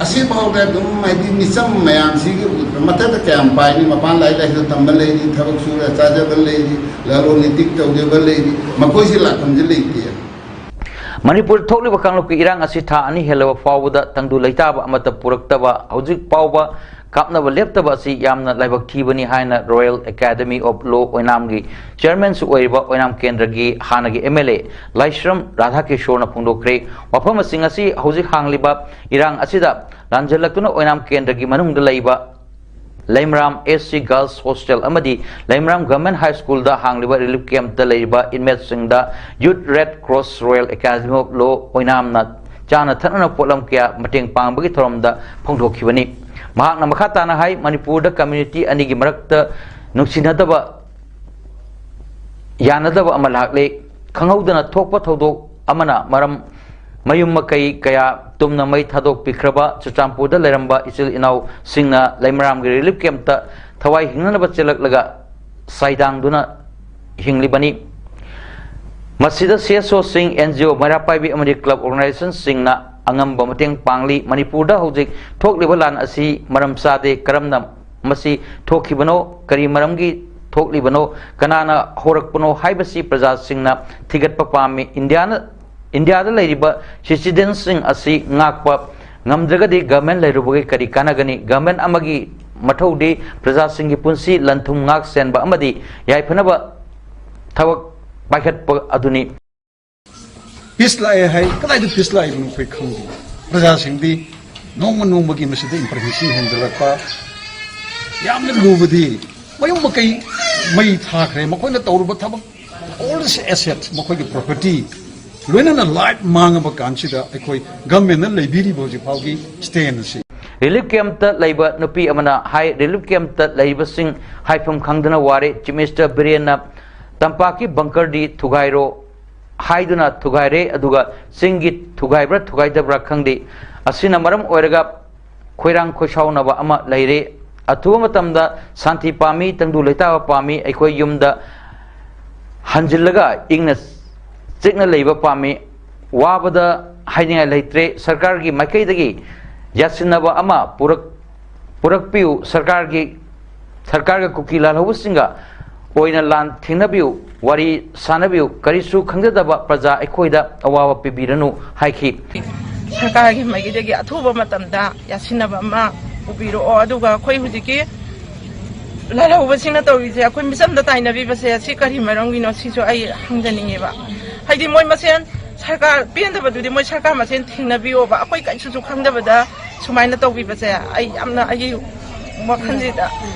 ꯑꯁꯤꯐꯥꯎꯗ ꯑꯗꯨꯝ, ꯍꯥꯏꯗꯤ, ꯃꯤꯆꯝ ꯃꯌꯥꯝꯁꯤꯒꯤ ꯎꯠꯄ, ꯃꯊꯛꯇ ꯀꯌꯥꯝ ꯄꯥꯏꯅꯤ? ꯃꯄꯥꯟ ꯂꯥꯏꯔꯤꯛ ꯂꯥꯏꯁꯨ ꯇꯝꯕ ꯂꯩꯔꯤ, ꯊꯕꯛ ꯁꯨꯔ ꯆꯥꯖꯕ ꯂꯩꯔꯤ, ꯂꯂꯣꯟ ꯏꯇꯤꯛ ꯇꯧꯖꯕ ꯂꯩꯔꯤ, ꯃꯈꯣꯏꯁꯤ ꯂꯥꯛꯐꯝꯁꯦ ꯂꯩꯇꯦ꯫ ꯃꯅꯤꯄꯨꯔꯗ ꯊꯣꯛꯂꯤꯕ ꯀꯥꯡꯂꯨꯞꯀꯤ ꯏꯔꯥꯡ ꯑꯁꯤ ꯊꯥ ꯑꯅꯤ ꯍꯦꯜꯂꯕ ꯐꯥꯎꯕꯗ ꯇꯪꯗꯨ ꯂꯩꯇꯥꯕ ꯑꯃꯠꯇ ꯄꯨꯔꯛꯇꯕ, ꯍꯧꯖꯤꯛ ꯐꯥꯎꯕ ꯀꯥꯞꯅꯕ ꯂꯦꯞꯇꯕ ꯑꯁꯤ ꯌꯥꯝꯅ ꯂꯥꯏꯕꯛ ꯊꯤꯕꯅꯤ ꯍꯥꯏꯅ Royal Academy of Law ꯑꯣꯏꯅꯥꯝꯒꯤ ꯆꯤꯌꯔꯃꯦꯟꯁꯨ ꯑꯣꯏꯔꯤꯕ ꯑꯣꯏꯅꯥꯝ ꯀꯦꯟꯗ꯭ꯔꯒꯤ ꯍꯥꯟꯅꯒꯤ ꯑꯦꯝ ꯑꯦꯜ ꯑꯦ ꯂꯥꯏꯁ꯭ꯔꯝ ꯔꯥꯙꯥꯀꯤꯁꯣꯔꯅ ꯐꯣꯡꯗꯣꯛꯈ꯭ꯔꯦ꯫ ꯋꯥꯐꯝꯁꯤꯡ ꯑꯁꯤ ꯍꯧꯖꯤꯛ ꯍꯥꯡꯂꯤꯕ ꯏꯔꯥꯡ ꯑꯁꯤꯗ ꯂꯥꯟꯖꯜꯂꯛꯇꯨꯅ ꯑꯣꯏꯅꯥꯝ ꯀꯦꯟꯗ꯭ꯔꯒꯤ ꯃꯅꯨꯡꯗ ꯂꯩꯕ ꯂꯩꯃꯔꯥꯝ ꯑꯦꯁ ꯁꯤ ꯒꯔꯜꯁ ꯍꯣꯁꯇꯦꯜ ꯑꯃꯗꯤ ꯂꯩꯃꯔꯥꯝ ꯒꯚꯔꯟꯃꯦꯟꯠ ꯍꯥꯏ ꯁ꯭ꯀꯨꯜꯗ ꯍꯥꯡꯂꯤꯕ ꯔꯤꯂꯤꯐ ꯀꯦꯝꯞꯇ ꯂꯩꯔꯤꯕ ꯏꯟꯃꯦꯠꯁꯤꯡꯗ Youth Red Cross Royal Academy of Law ꯑꯣꯏꯅꯥꯝꯅ ꯆꯥꯅ ꯊꯛꯅꯅ ꯄꯣꯠꯂꯝ ꯀꯌꯥ ꯃꯇꯦꯡ ꯄꯥꯡꯕꯒꯤ ꯊꯧꯔꯝꯗ ꯐꯣꯡꯗꯣꯛꯈꯤꯕꯅꯤ꯫ ꯃꯍꯥꯛꯅ ꯃꯈꯥ ꯇꯥꯅ ꯍꯥꯏ, ꯃꯅꯤꯄꯨꯔꯗ ꯀꯝꯃ꯭ꯌꯨꯅꯤꯇꯤ ꯑꯅꯤꯒꯤ ꯃꯔꯛꯇ ꯅꯨꯡꯁꯤꯅꯗꯕ, ꯌꯥꯅꯗꯕ ꯑꯃ ꯂꯥꯛꯂꯦ꯫ ꯈꯪꯍꯧꯗꯅ ꯊꯣꯛꯄ ꯊꯧꯗꯣꯛ ꯑꯃꯅ ꯃꯔꯝ ꯃꯌꯨꯝ ꯃꯀꯩ ꯀꯌꯥ ꯇꯨꯝꯅ ꯃꯩ ꯊꯥꯗꯣꯛꯄꯤꯈ꯭ꯔꯕ ꯆꯨꯔꯆꯥꯟꯄꯨꯔꯗ ꯂꯩꯔꯝꯕ ꯏꯆꯤꯜ ꯏꯅꯥꯎꯁꯤꯡꯅ ꯂꯩꯃꯔꯥꯝꯒꯤ relief camp ꯇ ꯊꯋꯥꯏ ꯍꯤꯡꯅꯅꯕ ꯆꯦꯜꯂꯛꯂꯒ ꯆꯥꯏꯗꯥꯡꯗꯨꯅ ꯍꯤꯡꯂꯤꯕꯅꯤ꯫ ꯃꯁꯤꯗ C S O ꯁꯤꯡ, N G O, ꯃꯩꯔꯥ ꯄꯥꯏꯕꯤ ꯑꯃꯗꯤ club organization ꯁꯤꯡꯅ ꯑꯉꯝꯕ ꯃꯇꯦꯡ ꯄꯥꯡꯂꯤ꯫ ꯃꯅꯤꯄꯨꯔꯗ ꯍꯧꯖꯤꯛ ꯊꯣꯛꯂꯤꯕ ꯂꯥꯟ ꯑꯁꯤ ꯃꯔꯝ ꯆꯥꯗꯦ꯫ ꯀꯔꯝꯅ ꯃꯁꯤ ꯊꯣꯛꯈꯤꯕꯅꯣ, ꯀꯔꯤ ꯃꯔꯝꯒꯤ ꯊꯣꯛꯂꯤꯕꯅꯣ, ꯀꯅꯥꯅ ꯍꯧꯔꯛꯄꯅꯣ ꯍꯥꯏꯕꯁꯤ ꯄ꯭ꯔꯖꯥꯁꯤꯡꯅ ꯊꯤꯒꯠꯄ ꯄꯥꯝꯃꯤ꯫ ꯏꯟꯗꯤꯌꯥꯅ, ꯏꯟꯗꯤꯌꯥꯗ ꯂꯩꯔꯤꯕ citizen ꯁꯤꯡ ꯑꯁꯤ ꯉꯥꯛꯄ ꯉꯝꯗ꯭ꯔꯒꯗꯤ government ꯂꯩꯔꯨꯕꯒꯤ ꯀꯔꯤ ꯀꯥꯟꯅꯒꯅꯤ? Government ꯑꯃꯒꯤ ꯃꯊꯧꯗꯤ ꯄ꯭ꯔꯖꯥꯁꯤꯡꯒꯤ ꯄꯨꯟꯁꯤ ꯂꯟ ꯊꯨꯝ ꯉꯥꯛ ꯁꯦꯟꯕ ꯑꯃꯗꯤ ꯌꯥꯏꯐꯅꯕ ꯊꯕꯛ ꯄꯥꯏꯈꯠꯄ ꯑꯗꯨꯅꯤ꯫ Peace ꯂꯥꯛꯑꯦ ꯍꯥꯏ, ꯀꯗꯥꯏꯗ peace ꯂꯥꯛꯏꯕꯅꯣ ꯑꯩꯈꯣꯏ ꯈꯪꯗꯦ꯫ ꯄ꯭ꯔꯖꯥꯁꯤꯡꯗꯤ ꯅꯣꯡꯃ ꯅꯣꯡꯃꯒꯤ ꯃꯁꯤꯗ impregnation ꯍꯦꯟꯒꯠꯂꯛꯄ꯫ ꯌꯥꯝꯅ ꯂꯨꯕꯗꯤ ꯃꯌꯨꯝ ꯃꯀꯩ ꯃꯩ ꯊꯥꯈ꯭ꯔꯦ, ꯃꯈꯣꯏꯅ ꯇꯧꯔꯨꯕ ꯊꯕꯛ, all the assets, ꯃꯈꯣꯏꯒꯤ property ꯂꯣꯏꯅꯅ life ꯃꯥꯡꯉꯕ ꯀꯥꯟꯁꯤꯗ ꯑꯩꯈꯣꯏ government ꯅ ꯂꯩꯕꯤꯔꯤꯕ ꯍꯧꯖꯤꯛ ꯐꯥꯎꯒꯤ stand ꯑꯁꯤ꯫ Relief camp ꯇ ꯂꯩꯕ ꯅꯨꯄꯤ ꯑꯃꯅ ꯍꯥꯏ, relief camp ꯇ ꯂꯩꯕꯁꯤꯡ ꯍꯥꯏꯐꯝ ꯈꯪꯗꯅ ꯋꯥꯔꯦ꯫ Chief Minister ꯕꯤꯔꯦꯟꯅ ꯇꯝꯄꯥꯛꯀꯤ bunker ꯗꯤ ꯊꯨꯒꯥꯏꯔꯣ ꯍꯥꯏꯗꯨꯅ ꯊꯨꯒꯥꯏꯔꯦ, ꯑꯗꯨꯒ ꯆꯤꯡꯒꯤ ꯊꯨꯒꯥꯏꯕ꯭ꯔꯥ ꯊꯨꯒꯥꯏꯗꯕ꯭ꯔꯥ ꯈꯪꯗꯦ꯫ ꯑꯁꯤꯅ ꯃꯔꯝ ꯑꯣꯏꯔꯒ ꯈꯣꯏꯔꯥꯡ ꯈꯣꯏꯁꯥꯎꯅꯕ ꯑꯃ ꯂꯩꯔꯦ꯫ ꯑꯊꯨꯕ ꯃꯇꯝꯗ ꯁꯥꯟꯇꯤ ꯄꯥꯝꯃꯤ, ꯇꯪꯗꯨ ꯂꯩꯇꯥꯕ ꯄꯥꯝꯃꯤ, ꯑꯩꯈꯣꯏ ꯌꯨꯝꯗ ꯍꯟꯖꯤꯜꯂꯒ ꯏꯪꯅ ꯆꯤꯛꯅ ꯂꯩꯕ ꯄꯥꯝꯃꯤ꯫ ꯋꯥꯕꯗ ꯍꯥꯏꯅꯤꯡꯉꯥꯏ ꯂꯩꯇ꯭ꯔꯦ꯫ ꯁꯔꯀꯥꯔꯒꯤ ꯃꯥꯏꯀꯩꯗꯒꯤ ꯌꯥꯁꯤꯟꯅꯕ ꯑꯃ ꯄꯨꯔꯛ-, ꯄꯨꯔꯛꯄꯤꯌꯨ꯫ ꯁꯔꯀꯥꯔꯒꯤ, ꯁꯔꯀꯥꯔꯒ ꯀꯨꯀꯤ ꯂꯥꯜꯍꯧꯕꯁꯤꯡꯒ ꯑꯣꯏꯅ ꯂꯥꯟ ꯊꯦꯡꯅꯕꯤꯌꯨ, ꯋꯥꯔꯤ ꯁꯥꯅꯕꯤꯌꯨ꯫ ꯀꯔꯤꯁꯨ ꯈꯪꯖꯗꯕ ꯄ꯭ꯔꯖꯥ ꯑꯩꯈꯣꯏꯗ ꯑꯋꯥꯕ ꯄꯤꯕꯤꯔꯅꯨ ꯍꯥꯏꯈꯤ꯫ ꯁꯔꯀꯥꯔꯒꯤ ꯃꯥꯏꯀꯩꯗꯒꯤ ꯑꯊꯨꯕ ꯃꯇꯝꯗ ꯌꯥꯁꯤꯟꯅꯕ ꯑꯃ ꯄꯨꯕꯤꯔꯛꯑꯣ꯫ ꯑꯗꯨꯒ ꯑꯩꯈꯣꯏ ꯍꯧꯖꯤꯛꯀꯤ ꯂꯥꯜꯍꯧꯕꯁꯤꯡꯅ ꯇꯧꯔꯤꯁꯦ, ꯑꯩꯈꯣꯏ ꯃꯤꯆꯝꯗ ꯇꯥꯏꯅꯕꯤꯕꯁꯦ ꯁꯤ ꯀꯔꯤ ꯃꯔꯝꯒꯤꯅꯣ, ꯁꯤꯁꯨ ꯑꯩ ꯍꯪꯖꯅꯤꯡꯉꯦꯕ꯫ ꯍꯥꯏꯗꯤ ꯃꯣꯏ ꯃꯁꯦꯟ ꯁꯔꯀꯥꯔ ꯄꯦꯟꯗꯕꯗꯨꯗꯤ ꯃꯣꯏ ꯁꯔꯀꯥꯔ ꯃꯁꯦꯟ ꯊꯦꯡꯅꯕꯤꯌꯣꯕ꯫ ꯑꯩꯈꯣꯏ ꯀꯩꯁꯨꯁꯨ ꯈꯪꯗꯕꯗ ꯁꯨꯃꯥꯏꯅ ꯇꯧꯕꯤꯕꯁꯦ ꯑꯩ ꯌꯥꯝꯅ, ꯑꯩꯒꯤ ꯋꯥꯈꯜꯁꯤꯗ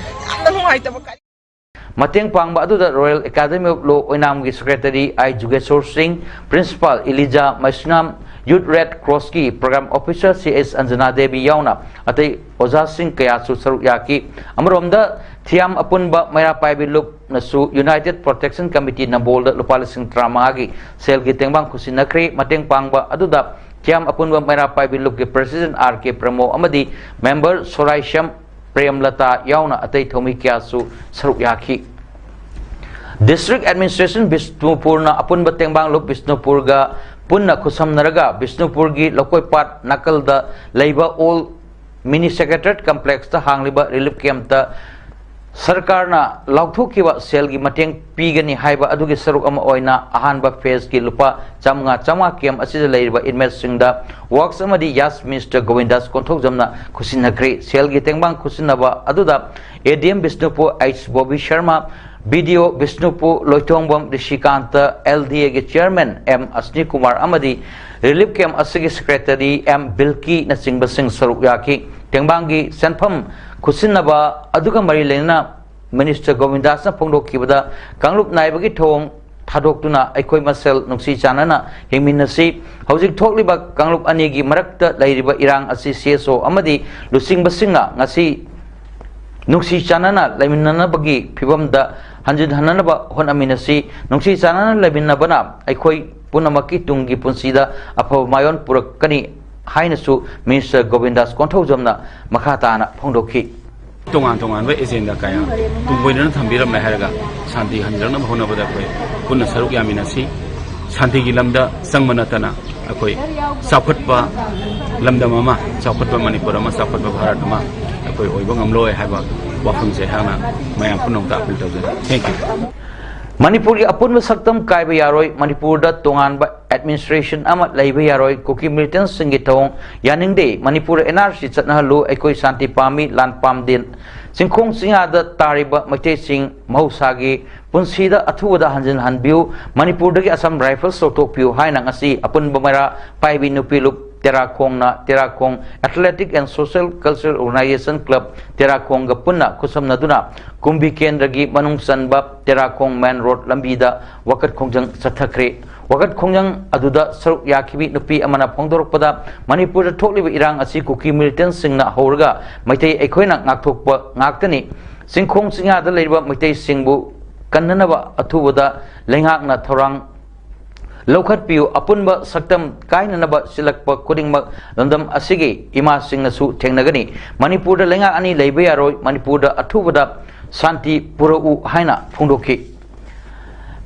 ꯌꯥꯝꯅ ꯅꯨꯡꯉꯥꯏꯇꯕ ꯀꯥꯏ꯫ ꯃꯇꯦꯡ ꯄꯥꯡꯕ ꯑꯗꯨꯗ Royal Academy of Law ꯑꯣꯏꯅꯥꯝꯒꯤ secretary ꯑꯥꯏ ꯖꯨꯒꯦꯁꯣꯔ ꯁꯤꯡ, principal ꯏꯂꯤꯖꯥ ꯃꯩꯁꯅꯥꯝ, Youth Red Cross ꯀꯤ program officer C S ꯑꯟꯖꯅꯥ Devi ꯌꯥꯎꯅ ꯑꯇꯩ ꯑꯣꯖꯥꯁꯤꯡ ꯀꯌꯥꯁꯨ ꯁꯔꯨꯛ ꯌꯥꯈꯤ꯫ ꯑꯃꯔꯣꯝꯗ ꯊꯤꯌꯥꯝ ꯑꯄꯨꯟꯕ ꯃꯩꯔꯥ ꯄꯥꯏꯕꯤ ꯂꯨꯞ ꯅꯁꯨ United Protection Committee ꯅꯝꯕꯣꯜꯗ ꯂꯨꯄꯥ ꯂꯤꯁꯤꯡ ꯇꯔꯥꯃꯉꯥꯒꯤ ꯁꯦꯜꯒꯤ ꯇꯦꯡꯕꯥꯡ ꯈꯨꯠꯁꯤꯟꯅꯈ꯭ꯔꯦ꯫ ꯃꯇꯦꯡ ꯄꯥꯡꯕ ꯑꯗꯨꯗ ꯀꯦꯝ ꯑꯄꯨꯟꯕ ꯃꯩꯔꯥ ꯄꯥꯏꯕꯤ ꯂꯨꯞꯀꯤ President R K ꯄ꯭ꯔꯃꯣ ꯑꯃꯗꯤ member ꯁꯣꯔꯥꯏꯁꯝ ꯄ꯭ꯔꯦꯝꯂꯇꯥ ꯌꯥꯎꯅ ꯑꯇꯩ ꯊꯧꯃꯤ ꯀꯌꯥꯁꯨ ꯁꯔꯨꯛ ꯌꯥꯈꯤ꯫ District Administration ꯕꯤꯁꯅꯨꯄꯨꯔꯅ ꯑꯄꯨꯟꯕ ꯇꯦꯡꯕꯥꯡ ꯂꯨꯞ ꯕꯤꯁꯅꯨꯄꯨꯔꯒ ꯄꯨꯟꯅ ꯈꯨꯠꯁꯝꯅꯔꯒ ꯕꯤꯁꯅꯨꯄꯨꯔꯒꯤ ꯂꯧꯀꯣꯏꯄꯥꯠ ꯅꯥꯀꯜꯗ ꯂꯩꯕ Old Mini Secretariat Complexꯇ ꯍꯥꯡꯂꯤꯕ relief campꯇ ꯁꯔꯀꯥꯔꯅ ꯂꯥꯎꯊꯣꯛꯈꯤꯕ ꯁꯦꯜꯒꯤ ꯃꯇꯦꯡ ꯄꯤꯒꯅꯤ ꯍꯥꯏꯕ ꯑꯗꯨꯒꯤ ꯁꯔꯨꯛ ꯑꯃ ꯑꯣꯏꯅ ꯑꯍꯥꯟꯕ phaseꯀꯤ ꯂꯨꯄꯥ ꯆꯥꯝꯃꯉꯥ ꯆꯥꯝꯃꯉꯥ camp ꯑꯁꯤꯗ ꯂꯩꯔꯤꯕ inmateꯁꯤꯡꯗ Works ꯑꯃꯗꯤ Yes Minister ꯒꯣꯕꯤꯟꯗꯥꯁ ꯀꯣꯟꯊꯧꯖꯝꯅ ꯈꯨꯠꯁꯤꯟꯅꯈ꯭ꯔꯦ꯫ ꯁꯦꯜꯒꯤ ꯇꯦꯡꯕꯥꯡ ꯈꯨꯠꯁꯤꯟꯅꯕ ꯑꯗꯨꯗ A D M Bishnupur H Bobby Sharma, B D O Bishnupur ꯂꯣꯏꯊꯣꯡꯕꯝ ꯔꯤꯁꯤꯀꯥꯟꯇ, L D Aꯒꯤ Chairman M ꯑꯁꯅꯤ Kumar ꯑꯃꯗꯤ relief camp ꯑꯁꯤꯒꯤ Secretary M ꯕꯤꯜꯀꯤꯅꯆꯤꯡꯕꯁꯤꯡ ꯁꯔꯨꯛ ꯌꯥꯈꯤ꯫ ꯇꯦꯡꯕꯥꯡꯒꯤ ꯁꯦꯟꯐꯝ ꯈꯨꯠꯁꯤꯟꯅꯕ ꯑꯗꯨꯒ ꯃꯔꯤ ꯂꯩꯅꯅ Minister ꯒꯣꯕꯤꯟꯗꯥꯁꯅ ꯐꯣꯡꯗꯣꯛꯈꯤꯕꯗ, ꯀꯥꯡꯂꯨꯞ ꯅꯥꯏꯕꯒꯤ ꯊꯧꯑꯣꯡ ꯊꯥꯗꯣꯛꯇꯨꯅ ꯑꯩꯈꯣꯏ ꯃꯁꯦꯜ ꯅꯨꯡꯁꯤ ꯆꯥꯟꯅꯅ ꯍꯤꯡꯃꯤꯟꯅꯁꯤ꯫ ꯍꯧꯖꯤꯛ ꯊꯣꯛꯂꯤꯕ ꯀꯥꯡꯂꯨꯞ ꯑꯅꯤꯒꯤ ꯃꯔꯛꯇ ꯂꯩꯔꯤꯕ ꯏꯔꯥꯡ ꯑꯁꯤ C S O ꯑꯃꯗꯤ ꯂꯨꯆꯤꯡꯕꯁꯤꯡꯅ ꯉꯁꯤ ꯅꯨꯡꯁꯤ ꯆꯥꯟꯅꯅ ꯂꯩꯃꯤꯟꯅꯅꯕꯒꯤ ꯐꯤꯕꯝꯗ ꯍꯟꯖꯤꯟꯍꯟꯅꯅꯕ ꯍꯣꯠꯅꯃꯤꯟꯅꯁꯤ꯫ ꯅꯨꯡꯁꯤ ꯆꯥꯟꯅꯅ ꯂꯩꯃꯤꯟꯅꯕꯅ ꯑꯩꯈꯣꯏ ꯄꯨꯝꯅꯃꯛꯀꯤ ꯇꯨꯡꯒꯤ ꯄꯨꯟꯁꯤꯗ ꯑꯐꯕ ꯃꯥꯏꯑꯣꯟ ꯄꯨꯔꯛꯀꯅꯤ ꯍꯥꯏꯅꯁꯨ Minister ꯒꯣꯕꯤꯟꯗꯥꯁ ꯀꯣꯟꯊꯧꯖꯝꯅ ꯃꯈꯥ ꯇꯥꯅ ꯐꯣꯡꯗꯣꯛꯈꯤ꯫ ꯇꯣꯉꯥꯟ ꯇꯣꯉꯥꯟꯕ agenda ꯀꯌꯥ ꯇꯨꯡ ꯀꯣꯏꯅꯅ ꯊꯝꯕꯤꯔꯝꯂꯦ ꯍꯥꯏꯔꯒ ꯁꯥꯟꯇꯤ ꯍꯟꯖꯔꯛꯅꯕ ꯍꯣꯠꯅꯕꯗ ꯑꯩꯈꯣꯏ ꯄꯨꯟꯅ ꯁꯔꯨꯛ ꯌꯥꯃꯤꯟꯅꯁꯤ꯫ ꯁꯥꯟꯇꯤꯒꯤ ꯂꯝꯗ ꯆꯪꯕ ꯅꯠꯇꯅ ꯑꯩꯈꯣꯏ ꯆꯥꯎꯈꯠꯄ ꯂꯝꯗꯝ ꯑꯃ, ꯆꯥꯎꯈꯠꯄ ꯃꯅꯤꯄꯨꯔ ꯑꯃ, ꯆꯥꯎꯈꯠꯄ ꯚꯥꯔꯠ ꯑꯃ ꯑꯩꯈꯣꯏ ꯑꯣꯏꯕ ꯉꯝꯂꯣꯏ ꯍꯥꯏꯕ ꯋꯥꯐꯝꯁꯦ ꯑꯩꯍꯥꯛꯅ ꯃꯌꯥꯝ ꯄꯨꯝꯅꯃꯛꯇ appeal ꯇꯧꯖꯔꯤ꯫ Thank you꯫ ꯃꯅꯤꯄꯨꯔꯒꯤ ꯑꯄꯨꯟꯕ ꯁꯛꯇꯝ ꯀꯥꯏꯕ ꯌꯥꯔꯣꯏ꯫ ꯃꯅꯤꯄꯨꯔꯗ ꯇꯣꯉꯥꯟꯕ administration ꯑꯃ ꯂꯩꯕ ꯌꯥꯔꯣꯏ꯫ ꯀꯨꯀꯤ militantꯁꯤꯡꯒꯤ ꯊꯧꯑꯣꯡ ꯌꯥꯅꯤꯡꯗꯦ꯫ Manipur N R C ꯆꯠꯅꯍꯜꯂꯨ꯫ ꯑꯩꯈꯣꯏ ꯁꯥꯟꯇꯤ ꯄꯥꯝꯃꯤ, ꯂꯥꯟ ꯄꯥꯝꯗꯦ꯫ ꯆꯤꯡꯈꯣꯡ ꯆꯤꯡꯌꯥꯗ ꯇꯥꯔꯤꯕ ꯃꯩꯇꯩꯁꯤꯡ ꯃꯍꯧꯁꯥꯒꯤ ꯄꯨꯟꯁꯤꯗ ꯑꯊꯨꯕꯗ ꯍꯟꯖꯤꯟꯍꯟꯕꯤꯌꯨ꯫ ꯃꯅꯤꯄꯨꯔꯗꯒꯤ Assam Rifles ꯂꯧꯊꯣꯛꯄꯤꯌꯨ ꯍꯥꯏꯅ ꯉꯁꯤ ꯑꯄꯨꯟꯕ ꯃꯩꯔꯥ ꯄꯥꯏꯕꯤ ꯅꯨꯄꯤ ꯂꯨꯞ ꯇꯦꯔꯥꯈꯣꯡꯅ ꯇꯦꯔꯥꯈꯣꯡ Athletic and Social Cultural Organization Club ꯇꯦꯔꯥꯈꯣꯡꯒ ꯄꯨꯟꯅ ꯈꯨꯠꯁꯝꯅꯗꯨꯅ ꯀꯨꯝꯕꯤ ꯀꯦꯟꯗ꯭ꯔꯒꯤ ꯃꯅꯨꯡ ꯆꯟꯕ ꯇꯦꯔꯥꯈꯣꯡ main road ꯂꯝꯕꯤꯗ ꯋꯥꯀꯠ ꯈꯣꯡꯖꯪ ꯆꯠꯊꯈ꯭ꯔꯦ꯫ ꯋꯥꯀꯠ ꯈꯣꯡꯖꯪ ꯑꯗꯨꯗ ꯁꯔꯨꯛ ꯌꯥꯈꯤꯕꯤ ꯅꯨꯄꯤ ꯑꯃꯅ ꯐꯣꯡꯗꯣꯔꯛꯄꯗ, ꯃꯅꯤꯄꯨꯔꯗ ꯊꯣꯛꯂꯤꯕ ꯏꯔꯥꯡ ꯑꯁꯤ ꯀꯨꯀꯤ militantꯁꯤꯡꯅ ꯍꯧꯔꯒ ꯃꯩꯇꯩ ꯑꯩꯈꯣꯏꯅ ꯉꯥꯛꯊꯣꯛꯄ ꯉꯥꯛꯇꯅꯤ꯫ ꯆꯤꯡꯈꯣꯡ ꯆꯤꯡꯌꯥꯗ ꯂꯩꯔꯤꯕ ꯃꯩꯇꯩꯁꯤꯡꯕꯨ ꯀꯟꯅꯅꯕ ꯑꯊꯨꯕꯗ ꯂꯩꯉꯥꯛꯅ ꯊꯧꯔꯥꯡ ꯂꯧꯈꯠꯄꯤꯌꯨ꯫ ꯑꯄꯨꯟꯕ ꯁꯛꯇꯝ ꯀꯥꯏꯅꯅꯕ ꯁꯤꯜꯂꯛꯄ ꯈꯨꯗꯤꯡꯃꯛ ꯂꯝꯗꯝ ꯑꯁꯤꯒꯤ ꯏꯃꯥꯁꯤꯡꯅꯁꯨ ꯊꯦꯡꯅꯒꯅꯤ꯫ ꯃꯅꯤꯄꯨꯔꯗ ꯂꯩꯉꯥꯛ ꯑꯅꯤ ꯂꯩꯕ ꯌꯥꯔꯣꯏ꯫ ꯃꯅꯤꯄꯨꯔꯗ ꯑꯊꯨꯕꯗ ꯁꯥꯟꯇꯤ ꯄꯨꯔꯛꯎ ꯍꯥꯏꯅ ꯐꯣꯡꯗꯣꯛꯈꯤ꯫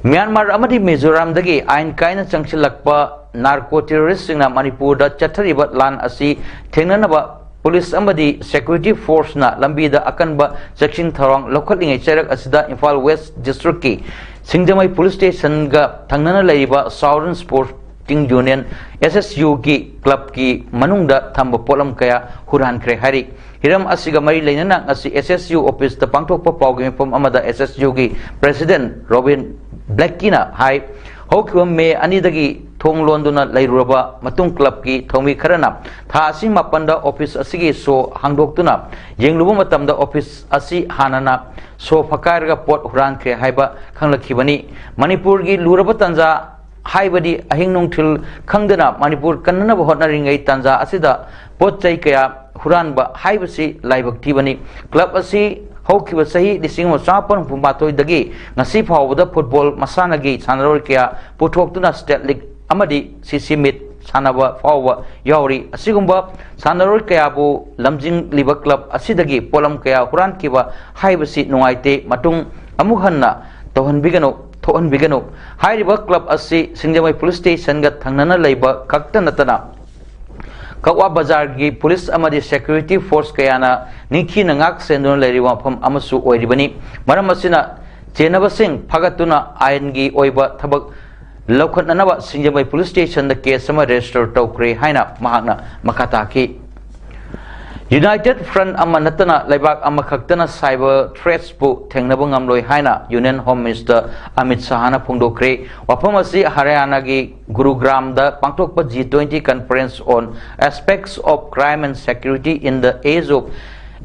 ꯃ꯭ꯌꯥꯟꯃꯥꯔ ꯑꯃꯗꯤ ꯃꯤꯖꯣꯔꯥꯝꯗꯒꯤ ꯑꯥꯏꯟ ꯀꯥꯏꯅ ꯆꯪꯁꯤꯜꯂꯛꯄ ꯅꯥꯔꯀꯣ ꯇꯦꯔꯣꯔꯤꯁꯁꯤꯡꯅ ꯃꯅꯤꯄꯨꯔꯗ ꯆꯠꯊꯔꯤꯕ ꯂꯥꯟ ꯑꯁꯤ ꯊꯦꯡꯅꯅꯕ ꯄꯨꯂꯤꯁ ꯑꯃꯗꯤ ꯁꯦꯀ꯭ꯌꯨꯔꯤꯇꯤ ꯐꯣꯔꯁꯅ ꯂꯝꯕꯤꯗ ꯑꯀꯟꯕ ꯆꯦꯛꯁꯤꯟ ꯊꯧꯔꯥꯡ ꯂꯧꯈꯠꯂꯤꯉꯩ ꯆꯩꯔꯛ ꯑꯁꯤꯗ ꯏꯝꯐꯥꯜ ꯋꯦꯁ ꯗꯤꯁꯇ꯭ꯔꯤꯛꯀꯤ ꯁꯤꯡꯖꯃꯩ ꯄꯨꯂꯤꯁ ꯁ꯭ꯇꯦꯁꯟꯒ ꯊꯪꯅꯅ ꯂꯩꯔꯤꯕ southern supporting union, S S U, ꯒꯤ ꯀ꯭ꯂꯕꯀꯤ ꯃꯅꯨꯡꯗ ꯊꯝꯕ ꯄꯣꯠꯂꯝ ꯀꯌꯥ ꯍꯨꯔꯥꯟꯈ꯭ꯔꯦ ꯍꯥꯏꯔꯤ꯫ ꯍꯤꯔꯝ ꯑꯁꯤꯒ ꯃꯔꯤ ꯂꯩꯅꯅ ꯉꯁꯤ S S U ꯑꯣꯐꯤꯁꯇ ꯄꯥꯡꯊꯣꯛꯄ ꯄꯥꯎꯒꯤ ꯃꯤꯐꯝ ꯑꯃꯗ S S U ꯒꯤ ꯄ꯭ꯔꯦꯁꯤꯗꯦꯟꯠ ꯔꯣꯕꯤꯟ ꯕ꯭ꯂꯦꯛꯀꯤꯅ ꯍꯥꯏ, ꯍꯧꯈꯤꯕ ꯃꯦ ꯑꯅꯤꯗꯒꯤ ꯊꯣꯡ ꯂꯣꯟꯗꯨꯅ ꯂꯩꯔꯨꯔꯕ ꯃꯇꯨꯡ ꯀ꯭ꯂꯕꯀꯤ ꯊꯧꯃꯤ ꯈꯔꯅ ꯊꯥ ꯑꯁꯤ ꯃꯥꯄꯟꯗ ꯑꯣꯐꯤꯁ ꯑꯁꯤꯒꯤ ꯁꯣ ꯍꯥꯡꯗꯣꯛꯇꯨꯅ ꯌꯦꯡꯂꯨꯕ ꯃꯇꯝꯗ ꯑꯣꯐꯤꯁ ꯑꯁꯤ ꯍꯥꯟꯅꯅ ꯁꯣ ꯐꯛꯀꯥꯏꯔꯒ ꯄꯣꯠ ꯍꯨꯔꯥꯟꯈ꯭ꯔꯦ ꯍꯥꯏꯕ ꯈꯪꯂꯛꯈꯤꯕꯅꯤ꯫ ꯃꯅꯤꯄꯨꯔꯒꯤ ꯂꯨꯔꯕ ꯇꯥꯟꯖꯥ ꯍꯥꯏꯕꯗꯤ ꯑꯍꯤꯡ ꯅꯨꯡꯊꯤꯜ ꯈꯪꯗꯅ ꯃꯅꯤꯄꯨꯔ ꯀꯟꯅꯅꯕ ꯍꯣꯠꯅꯔꯤꯉꯩ ꯇꯥꯟꯖꯥ ꯑꯁꯤꯗ ꯄꯣꯠ ꯆꯩ ꯀꯌꯥ ꯍꯨꯔꯥꯟꯕ ꯍꯥꯏꯕꯁꯤ ꯂꯥꯏꯕꯛ ꯊꯤꯕꯅꯤ꯫ ꯀ꯭ꯂꯕ ꯑꯁꯤ ꯍꯧꯈꯤꯕ ꯆꯍꯤ ꯂꯤꯁꯤꯡ ꯑꯃ ꯆꯥꯃꯥꯄꯟ ꯍꯨꯝꯐꯨ ꯃꯥꯊꯣꯏꯗꯒꯤ ꯉꯁꯤ ꯐꯥꯎꯕꯗ ꯐꯨꯠꯕꯣꯜ ꯃꯁꯥꯟꯅꯒꯤ ꯁꯥꯟꯅꯔꯣꯏ ꯀꯌꯥ ꯄꯨꯊꯣꯛꯇꯨꯅ ꯁ꯭ꯇꯦꯠ ꯂꯤꯒ ꯑꯃꯗꯤ C C meet ꯁꯥꯟꯅꯕ ꯐꯥꯎꯕ ꯌꯥꯎꯔꯤ꯫ ꯑꯁꯤꯒꯨꯝꯕ ꯁꯥꯟꯅꯔꯣꯏ ꯀꯌꯥꯕꯨ ꯂꯝꯖꯤꯡꯂꯤꯕ ꯀ꯭ꯂꯕ ꯑꯁꯤꯗꯒꯤ ꯄꯣꯠꯂꯝ ꯀꯌꯥ ꯍꯨꯔꯥꯟꯈꯤꯕ ꯍꯥꯏꯕꯁꯤ ꯅꯨꯡꯉꯥꯏꯇꯦ꯫ ꯃꯇꯨꯡ ꯑꯃꯨꯛ ꯍꯟꯅ ꯇꯧꯍꯟꯕꯤꯒꯅꯨ, ꯊꯣꯛꯍꯟꯕꯤꯒꯅꯨ꯫ ꯍꯥꯏꯔꯤꯕ ꯀ꯭ꯂꯕ ꯑꯁꯤ ꯁꯤꯡꯖꯃꯩ ꯄꯨꯂꯤꯁ ꯁ꯭ꯇꯦꯁꯟꯒ ꯊꯪꯅꯅ ꯂꯩꯕ ꯈꯛꯇ ꯅꯠꯇꯅ ꯀꯛꯋꯥ ꯕꯖꯥꯔꯒꯤ ꯄꯨꯂꯤꯁ ꯑꯃꯗꯤ ꯁꯦꯀ꯭ꯌꯨꯔꯤꯇꯤ ꯐꯣꯔꯁ ꯀꯌꯥꯅ ꯅꯤꯡꯊꯤꯅ ꯉꯥꯛ ꯁꯦꯟꯗꯨꯅ ꯂꯩꯔꯤꯕ ꯃꯐꯝ ꯑꯃꯁꯨ ꯑꯣꯏꯔꯤꯕꯅꯤ꯫ ꯃꯔꯝ ꯑꯁꯤꯅ ꯆꯦꯟꯅꯕꯁꯤꯡ ꯐꯥꯒꯠꯇꯨꯅ ꯑꯥꯏꯟꯒꯤ ꯑꯣꯏꯕ ꯊꯕꯛ ꯂꯧꯈꯠꯅꯅꯕ ꯁꯤꯡꯖꯃꯩ ꯄꯨꯂꯤꯁ ꯁ꯭ꯇꯦꯁꯟꯗ ꯀꯦꯁ ꯑꯃ ꯔꯦꯖꯤꯁꯇꯔ ꯇꯧꯈ꯭ꯔꯦ ꯍꯥꯏꯅ ꯃꯍꯥꯛꯅ ꯃꯈꯥ ꯇꯥꯈꯤ꯫ ꯌꯨꯅꯥꯏꯇꯦꯗ ꯐ꯭ꯔꯟꯠ ꯑꯃ ꯅꯠꯇꯅ ꯂꯩꯕꯥꯛ ꯑꯃꯈꯛꯇꯅ ꯁꯥꯏꯕꯔ ꯊ꯭ꯔꯦꯠꯁꯄꯨ ꯊꯦꯡꯅꯕ ꯉꯝꯂꯣꯏ ꯍꯥꯏꯅ ꯌꯨꯅꯤꯌꯟ ꯍꯣꯝ ꯃꯤꯅꯤꯁꯇꯔ ꯑꯃꯤꯠ ꯁꯍꯥꯅ ꯐꯣꯡꯗꯣꯛꯈ꯭ꯔꯦ꯫ ꯋꯥꯐꯝ ꯑꯁꯤ ꯍꯔꯤꯌꯥꯅꯥꯒꯤ ꯒꯨꯔꯨꯒ꯭ꯔꯥꯝꯗ ꯄꯥꯡꯊꯣꯛꯄ G twenty Conference on Aspects of Crime and Security in the Age of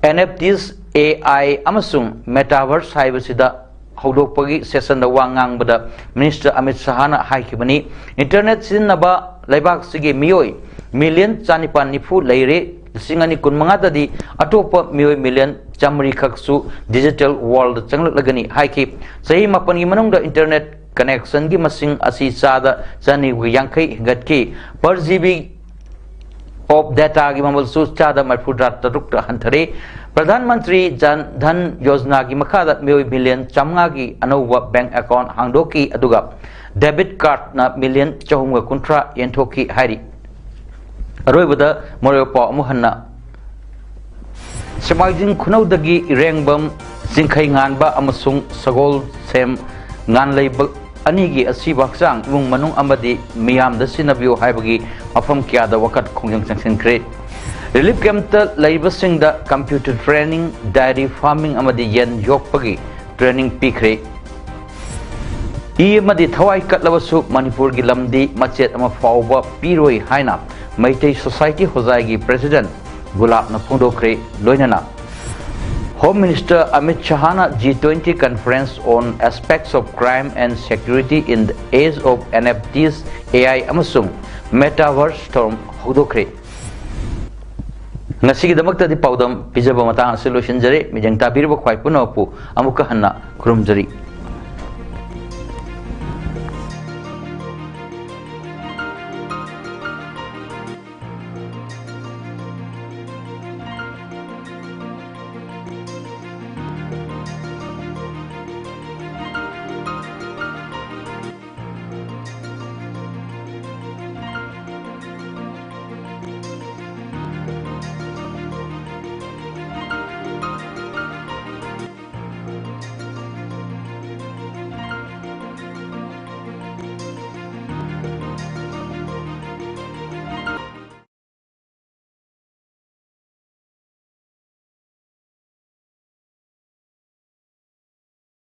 N F Ts, A I ꯑꯃꯁꯨꯡ Metaverse ꯍꯥꯏꯕꯁꯤꯗ ꯍꯧꯗꯣꯛꯄꯒꯤ ꯁꯦꯁꯟꯗ ꯋꯥ ꯉꯥꯡꯕꯗ ꯃꯤꯅꯤꯁꯇꯔ ꯑꯃꯤꯠ ꯁꯍꯥꯅ ꯍꯥꯏꯈꯤꯕꯅꯤ꯫ ꯏꯟꯇꯔꯅꯦꯠ ꯁꯤꯖꯤꯟꯅꯕ ꯂꯩꯕꯥꯛꯁꯤꯒꯤ ꯃꯤꯑꯣꯏ ꯃꯤꯂꯤꯌꯟ ꯆꯥꯅꯤꯄꯥꯟ ꯅꯤꯐꯨ ꯂꯩꯔꯦ꯫ ꯂꯤꯁꯤꯡ ꯑꯅꯤ ꯀꯨꯟꯃꯉꯥꯗꯗꯤ ꯑꯇꯣꯞꯄ ꯃꯤꯑꯣꯏ ꯃꯤꯂꯤꯌꯟ ꯆꯥꯃꯔꯤ ꯈꯛꯁꯨ digital world ꯆꯪꯂꯛꯂꯒꯅꯤ ꯍꯥꯏꯈꯤ꯫ ꯆꯍꯤ ꯃꯥꯄꯟꯒꯤ ꯃꯅꯨꯡꯗ internet connectionꯒꯤ ꯃꯁꯤꯡ ꯑꯁꯤ ꯆꯥꯗ ꯆꯅꯤꯒ ꯌꯥꯡꯈꯩ ꯍꯦꯟꯒꯠꯈꯤ꯫ Per GB of dataꯒꯤ ꯃꯃꯜꯁꯨ ꯆꯥꯗ ꯃꯔꯤꯐꯨꯇꯔꯥ ꯇꯔꯨꯛꯇ ꯍꯟꯊꯔꯦ꯫ ꯄ꯭ꯔꯙꯥꯟ ꯃꯟꯇ꯭ꯔꯤ ꯖꯟ ꯙꯟ ꯌꯣꯖꯅꯥꯒꯤ ꯃꯈꯥꯗ ꯃꯤꯑꯣꯏ ꯃꯤꯂꯤꯌꯟ ꯆꯥꯃꯉꯥꯒꯤ ꯑꯅꯧꯕ bank account ꯍꯥꯡꯗꯣꯛꯈꯤ, ꯑꯗꯨꯒ debit cardꯅ ꯃꯤꯂꯤꯌꯟ ꯆꯍꯨꯝꯒ ꯀꯨꯟꯊ꯭ꯔꯥ ꯌꯦꯟꯊꯣꯛꯈꯤ ꯍꯥꯏꯔꯤ꯫ ꯑꯔꯣꯏꯕꯗ ꯃꯔꯨꯑꯣꯏꯕ ꯄꯥꯎ ꯑꯃꯨꯛ ꯍꯟꯅ꯫ ꯁꯦꯛꯃꯥꯏꯖꯤꯡ ꯈꯨꯅꯧꯗꯒꯤ ꯏꯔꯦꯡꯕꯝ ꯆꯤꯡꯈꯩ ꯉꯥꯟꯕ ꯑꯃꯁꯨꯡ ꯁꯒꯣꯜꯁꯦꯝ ꯉꯥꯟꯂꯩꯕ ꯑꯅꯤꯒꯤ ꯑꯁꯤꯕ ꯍꯛꯆꯥꯡ ꯏꯃꯨꯡ ꯃꯅꯨꯡ ꯑꯃꯗꯤ ꯃꯤꯌꯥꯝꯗ ꯁꯤꯟꯅꯕꯤꯌꯨ ꯍꯥꯏꯕꯒꯤ ꯃꯐꯝ ꯀꯌꯥꯗ ꯋꯥꯀꯠ ꯈꯣꯡꯖꯪ ꯆꯪꯁꯤꯟꯈ꯭ꯔꯦ꯫ Relief campꯇ ꯂꯩꯕꯁꯤꯡꯗ computer training, dairy farming ꯑꯃꯗꯤ ꯌꯦꯟ ꯌꯣꯛꯄꯒꯤ training ꯄꯤꯈ꯭ꯔꯦ꯫ ꯏ ꯑꯃꯗꯤ ꯊꯋꯥꯏ ꯀꯠꯂꯕꯁꯨ ꯃꯅꯤꯄꯨꯔꯒꯤ ꯂꯝꯗꯤ ꯃꯆꯦꯠ ꯑꯃ ꯐꯥꯎꯕ ꯄꯤꯔꯣꯏ ꯍꯥꯏꯅ ꯃꯩꯇꯩ Society ꯍꯣꯖꯥꯏꯒꯤ President ꯒꯨꯂꯥꯞꯅ ꯐꯣꯡꯗꯣꯛꯈ꯭ꯔꯦ꯫ ꯂꯣꯏꯅꯅ Home Minister ꯑꯃꯤꯠ ꯁꯍꯥꯅ G twenty Conference on Aspects of Crime and Security in the Age of NFTs, AI ꯑꯃꯁꯨꯡ Metaverse Forum ꯍꯧꯗꯣꯛꯈ꯭ꯔꯦ꯫ ꯉꯁꯤꯒꯤꯗꯃꯛꯇꯗꯤ ꯄꯥꯎꯗꯝ ꯄꯤꯖꯕ ꯃꯇꯥꯡ ꯑꯁꯤ ꯂꯣꯏꯁꯤꯟꯖꯔꯦ꯫ ꯃꯤꯠꯌꯦꯡ ꯇꯥꯕꯤꯔꯤꯕ ꯈ꯭ꯋꯥꯏ ꯄꯨꯝꯅꯃꯛꯄꯨ ꯑꯃꯨꯛꯀ ꯍꯟꯅ ꯈꯨꯔꯨꯝꯖꯔꯤ꯫